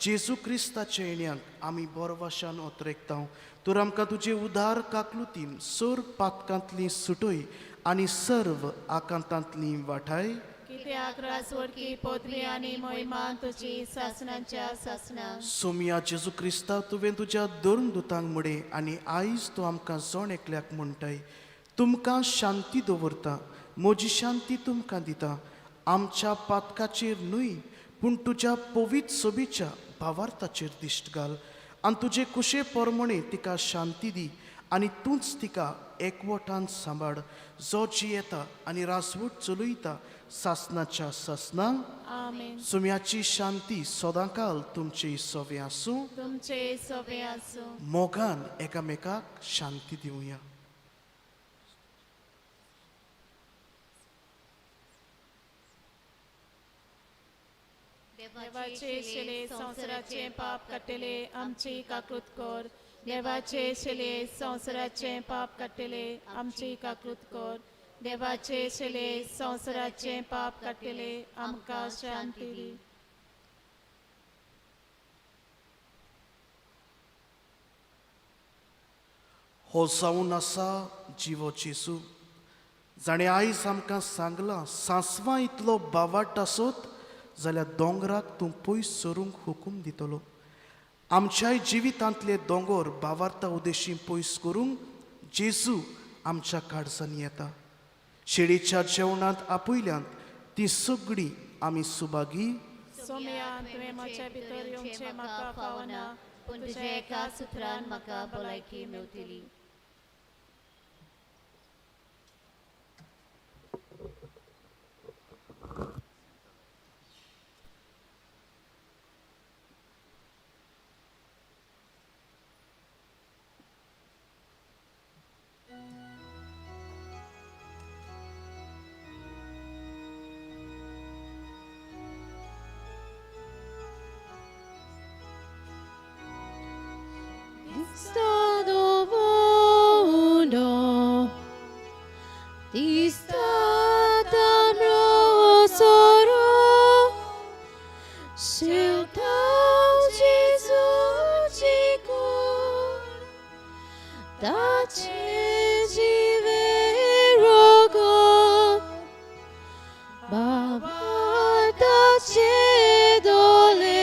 जेजू क्रिस्ताच्या येण्याक आमी बोरवाशान ओतरेकता. तर आमकां तुजे उदार काकलुतीन सर पातकांतली सुटय आनी सर्व आकांतांतली वाठाय. कित्याक राजवटकी पदवी आनी मोहिमा तुजी सासनाच्या सासना. सोमिया जेजू क्रिस्ता, तुवें तुज्या दोन दुतांक मुडे आनी आयज तूं आमकां जण एकल्याक म्हणटाय, तुमकां शांती दवरता, म्हजी शांती तुमकां दिता. आमच्या पातकाचेर न्हय पूण तुज्या पवित्र सोबीच्या भावार्थाचेर दिश्ट घाल आनी तुजे कुशे परमणे तिका शांती दी आनी तूंच तिका एकवटान सांबाळ, जो जियेता आनी रासवट चलयता सासनाच्या सासना. आमेन. सुम्याची शांती सदांकाल तुमचे सोवे आसूं. तुमचे सोबे आसूं. मोगान एकामेकाक शांती दिवया. देवाचे शिले संवसाराचें पाप काडटले आमची काकूत कर. देवाचे शिले संवसाराचें पाप काडटले आमची काकूत कर. देवाचे शिले संवसाराचें पाप काडटले आमकां शांती दी. हो जावन आसा जिवो जेजू, जाणें आयज आमकां सांगलां, सांसवां इतलो बावाट आसत जाल्यार दोंगराक तूं पयस सरूंक हुकूम दितलो. आमच्याय जिवितांतले दोंगर बावार्ता उदेशी पयस करूंक जेजू आमच्या काळजांनी येता. शेळीच्या जेवणांत आपयल्यांत ती सगळीं आमी सुभागी. सोम्या, तुवें म्हज्या भितर येवचें म्हाका फावना, पूण तुज्या एका सुत्रान म्हाका भलायकी मेवतली. Stato mondo di stata soro scelta Gesù ci da vero Baba da dole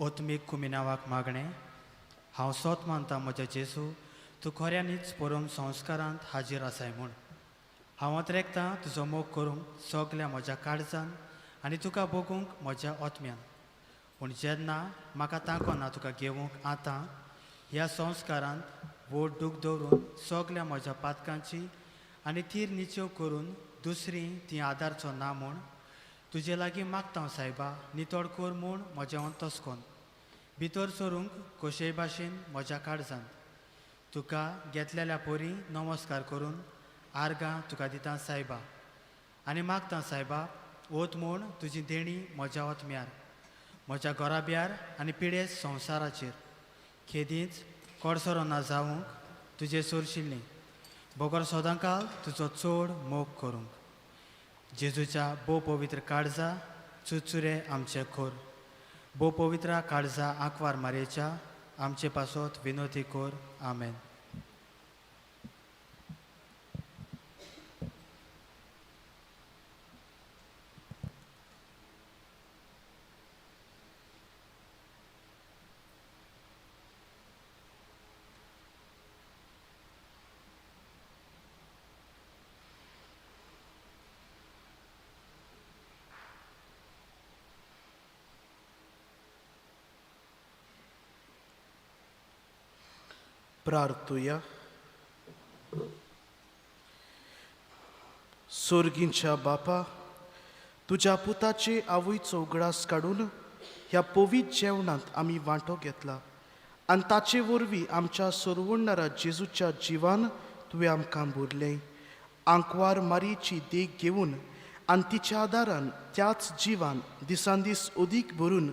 ओतमीक कुमिनावाक मागणें. हांव सोत मानता म्हज्या जेजू, तूं खऱ्यांनीच परम संस्कारांत हाजीर आसाय म्हूण. हांव अत्रेकतां तुजो मोग करूंक सगल्या म्हज्या काळजान आनी तुका भोगूंक म्हज्या ओतम्यान. पूण जेन्ना म्हाका तांको ना तुका घेवंक आतां ह्या संस्कारांत व्हड दूख दवरून सगल्या म्हज्या पातकांची आनी थीर निचेव करून दुसरी ती आदारचो ना म्हूण तुजे लागीं मागता सायबा, नितळ कर म्हूण म्हजें अंतस्कोन भितर सरूंक कशेय भाशेन म्हज्या काळजांत. तुका घेतलेल्या परी नमस्कार करून आर्गां तुका दिता सायबा आनी मागता सायबा, ओत म्हूण तुजी देणी म्हज्या ओतम्यार, म्हज्या घराब्यार आनी पिडेस्त संवसाराचेर खेदींच कडसरो ना जावंक तुजें सोरशिल्लीं बगर सदांकाल तुजो चड मोग करूंक. जेजूच्या भोव पवित्र काळजा चुचुरे आमचे खोर, भोव पवित्र काळजा आंकवार मारयेच्या आमचे पासत विनोती कोर. आमेन. प्रार्थुया. सोर्गींच्या बापा, तुज्या पुताचे आवयचो उगडास काडून ह्या पवित्र जेवणांत आमी वांटो घेतला आनी ताचे वरवीं आमच्या सोरवणणारा जेजूच्या जिवान तुवें आमकां भरलें. आंकवार मारीची देख घेवन आनी तिच्या आदारान त्याच जिवान दिसान दीस अदीक भरून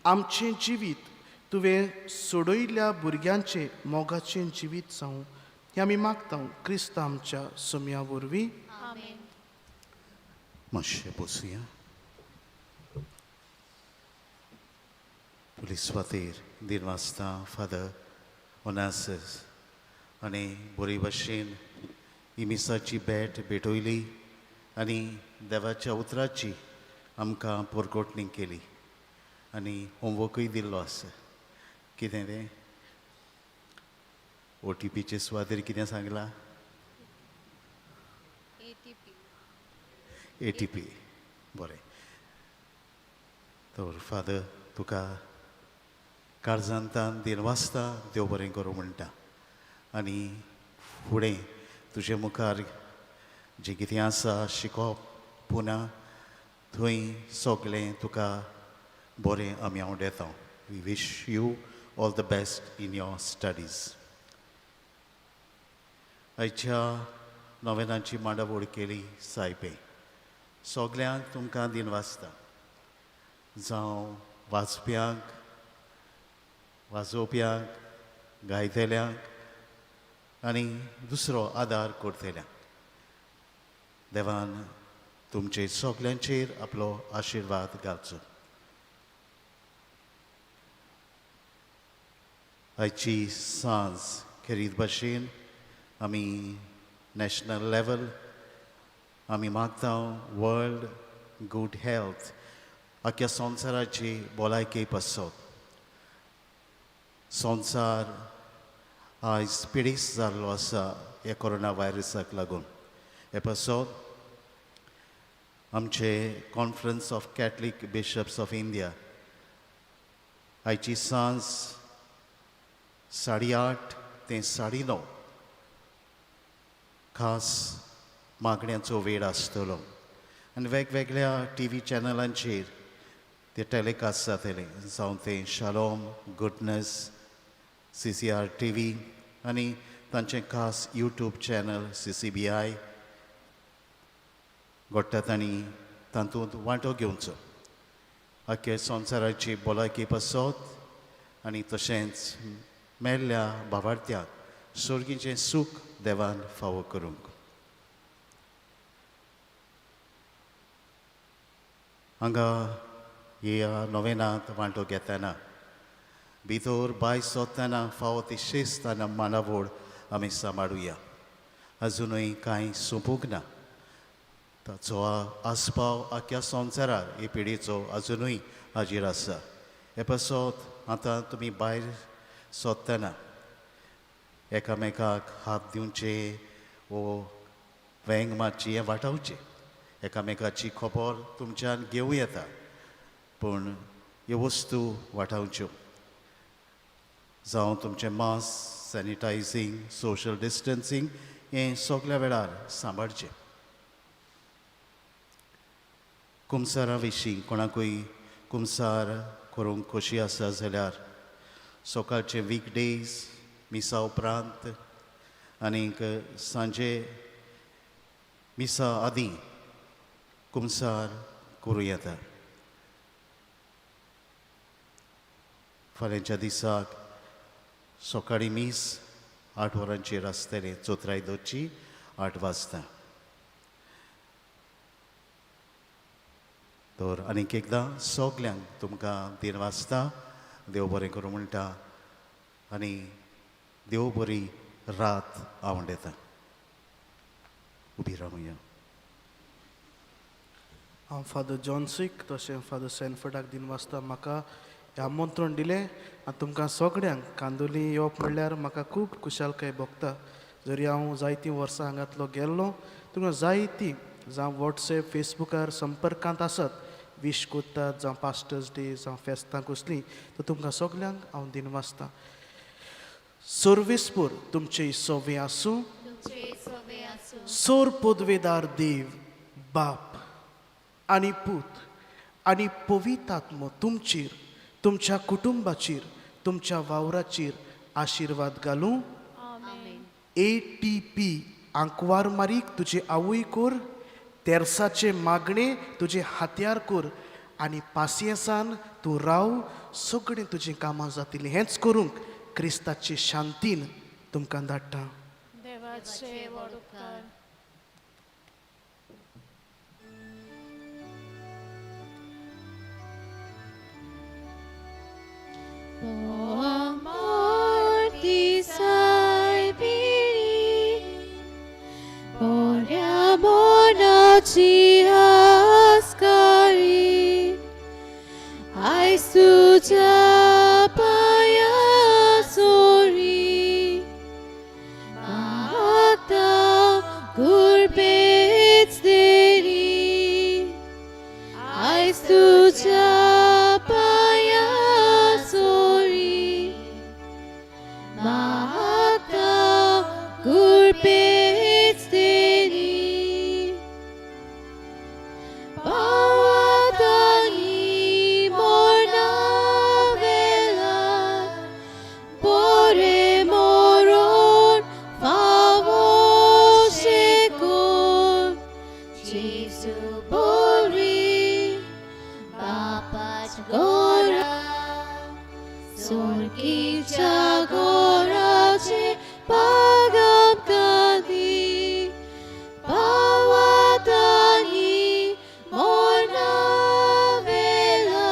आमचें जिवीत तुवें सोडयल्ल्या भुरग्यांचें मोगाचें जिवीत जावं हें आमी मागता क्रिस्त आमच्या सोम्या वरवीं. मातशें बसुया. पुलीस वातीर दिन वाजता फादर ओनासीस आनी बरी भाशेन ही मिसाची भेट भेटयली आनी देवाच्या उतराची आमकां पोरकोटणी केली आनी होमवर्कूय दिल्लो आसा. कितें तें ओटीपीचे सुवातेर कितें सांगलां? एटीपी. बरें, तर फादर तुका काळजांतान दिन वाजता, देव बरें करूं म्हणटा आनी फुडें तुजे मुखार जें कितें आसा शिकोवप पुना थंय सगळें तुका बरें आमी आवडेता. We wish you all the best in your studies. आयच्या नोवेनाची मांडावळ केली सायबे. सगल्यांक तुमकां दिन वाजता, जावं वाचप्यांक, वाजोवप्यांक, गायतल्यांक आनी दुसरो आदार करतल्यांक. देवान तुमचे सगल्यांचेर आपलो आशिर्वाद घालचो. आयची सांज खेरीत भाशेन आमी नॅशनल लेवल आमी मागता वर्ल्ड गूड हेल्थ, आख्या संवसाराची भलायकी पासत. संवसार आयज पिडीस जाल्लो आसा ह्या कोरोना व्हायरसाक लागून. हे पासत आमचे conference of Catholic bishops of India आयची सांज 8:30 ते 9:30 खास मागण्यांचो वेळ आसतलो आनी वेगवेगळ्या टी व्ही चॅनलांचेर ते टेलिकास्ट जातले, जावं तें Shalom, goodness, CCR T V आनी तांचें खास YouTube channel CCBI घडटा. तांणी तातूंत वांटो घेवचो. आख्या संवसाराची भलायकी पासत आनी तशेंच मेल्ल्या भावार्थ्याक सोर्गीचें सूख देवान फावो करूंक. हांगा ह्या नोवेनांत वांटो घेतना भितर भायर सोदतना फावो ती शिस्त आनी मांडावळ आमी सांबाळुया. अजुनूय कांय सोंपूंक ना. ताचो आस्पाव आख्या संवसारार हे पिढीचो अजुनूय हाजीर आसा. हे पासत आतां तुमी भायर सोदतना एकामेकाक हात दिवचे वो वेंग मारची हें वाटावचें. एकामेकाची खबर तुमच्यान घेवं येता पूण ह्यो वस्तू वाटावच्यो, जावं तुमचें मास्क, सॅनिटायझींग, सोशल डिस्टन्सींग हें सगल्या वेळार सांबाळचें. कुमसारा विशीं कोणाकूय कुमसार करूंक खोशी आसा जाल्यार सकाळचे वीकडेज मिसा उपरांत आनीक सांजे मिसा आदीं कुमसार करूं येता. फाल्यांच्या दिसाक सकाळीं मीस 8 वरांचेर आसतलें, चोत्राय दवरची 8 वाजता. तर आनीक एकदां सगल्यांक तुमकां दिन वाजता, देव बरें करूं म्हणटा आनी देव बरी रात आवडटा. उबी रावया. हांव फादर जॉन्सीक तशें फादर सॅनफर्डाक दिन वाजता. म्हाका हें आमंत्रण दिलें आनी तुमकां सगळ्यांक कांदोली येवप म्हणल्यार म्हाका खूब खुशालकाय भोगता. जरी हांव जायतीं वर्सां हांगांतलो गेल्लो, तुमकां जायतीं जावं वॉट्सएप फेसबुकार संपर्कांत आसत, विश करतात, जावं पास्टर्स डे, जावं फेस्तां कसलीं, तर तुमकां सगल्यांक हांव दिन वाजता. सर्वेस्पूर तुमचे सोवे आसूं. सोर पदवेदार देव बाप आनी पूत आनी पवित्र आत्मो तुमचेर, तुमच्या कुटुंबाचेर, तुमच्या वावराचेर आशिर्वाद घालूं. ATP आंकवार मारीक तुजी आवय कोर, तेर्साचे मागणे तुजे हात्यार कोर आनी पासियेंसान तूं राव, सगळीं तुजीं कामां जातलीं. हेंच करूंक क्रिस्ताचे शांतीन तुमकां धाडटा. देवाचे व्हड उपकार. Mortis piri, Poria monaci ascari, Ai suja paya sori, Mata gurbet deri, Ai suja paya sori, Mata gurbet deri, Pawadani morna vela, Bore moron favo shekor, Jesu bori Bapat gora, Sorkicha gorache pagam kadi, Pawadani morna vela,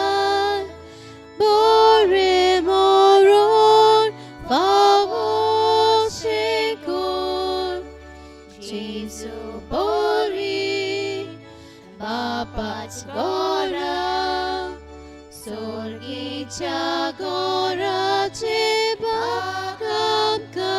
Bore moron favo shekor, Jesu bori Bapat gora, Sorgicha gora che bagam.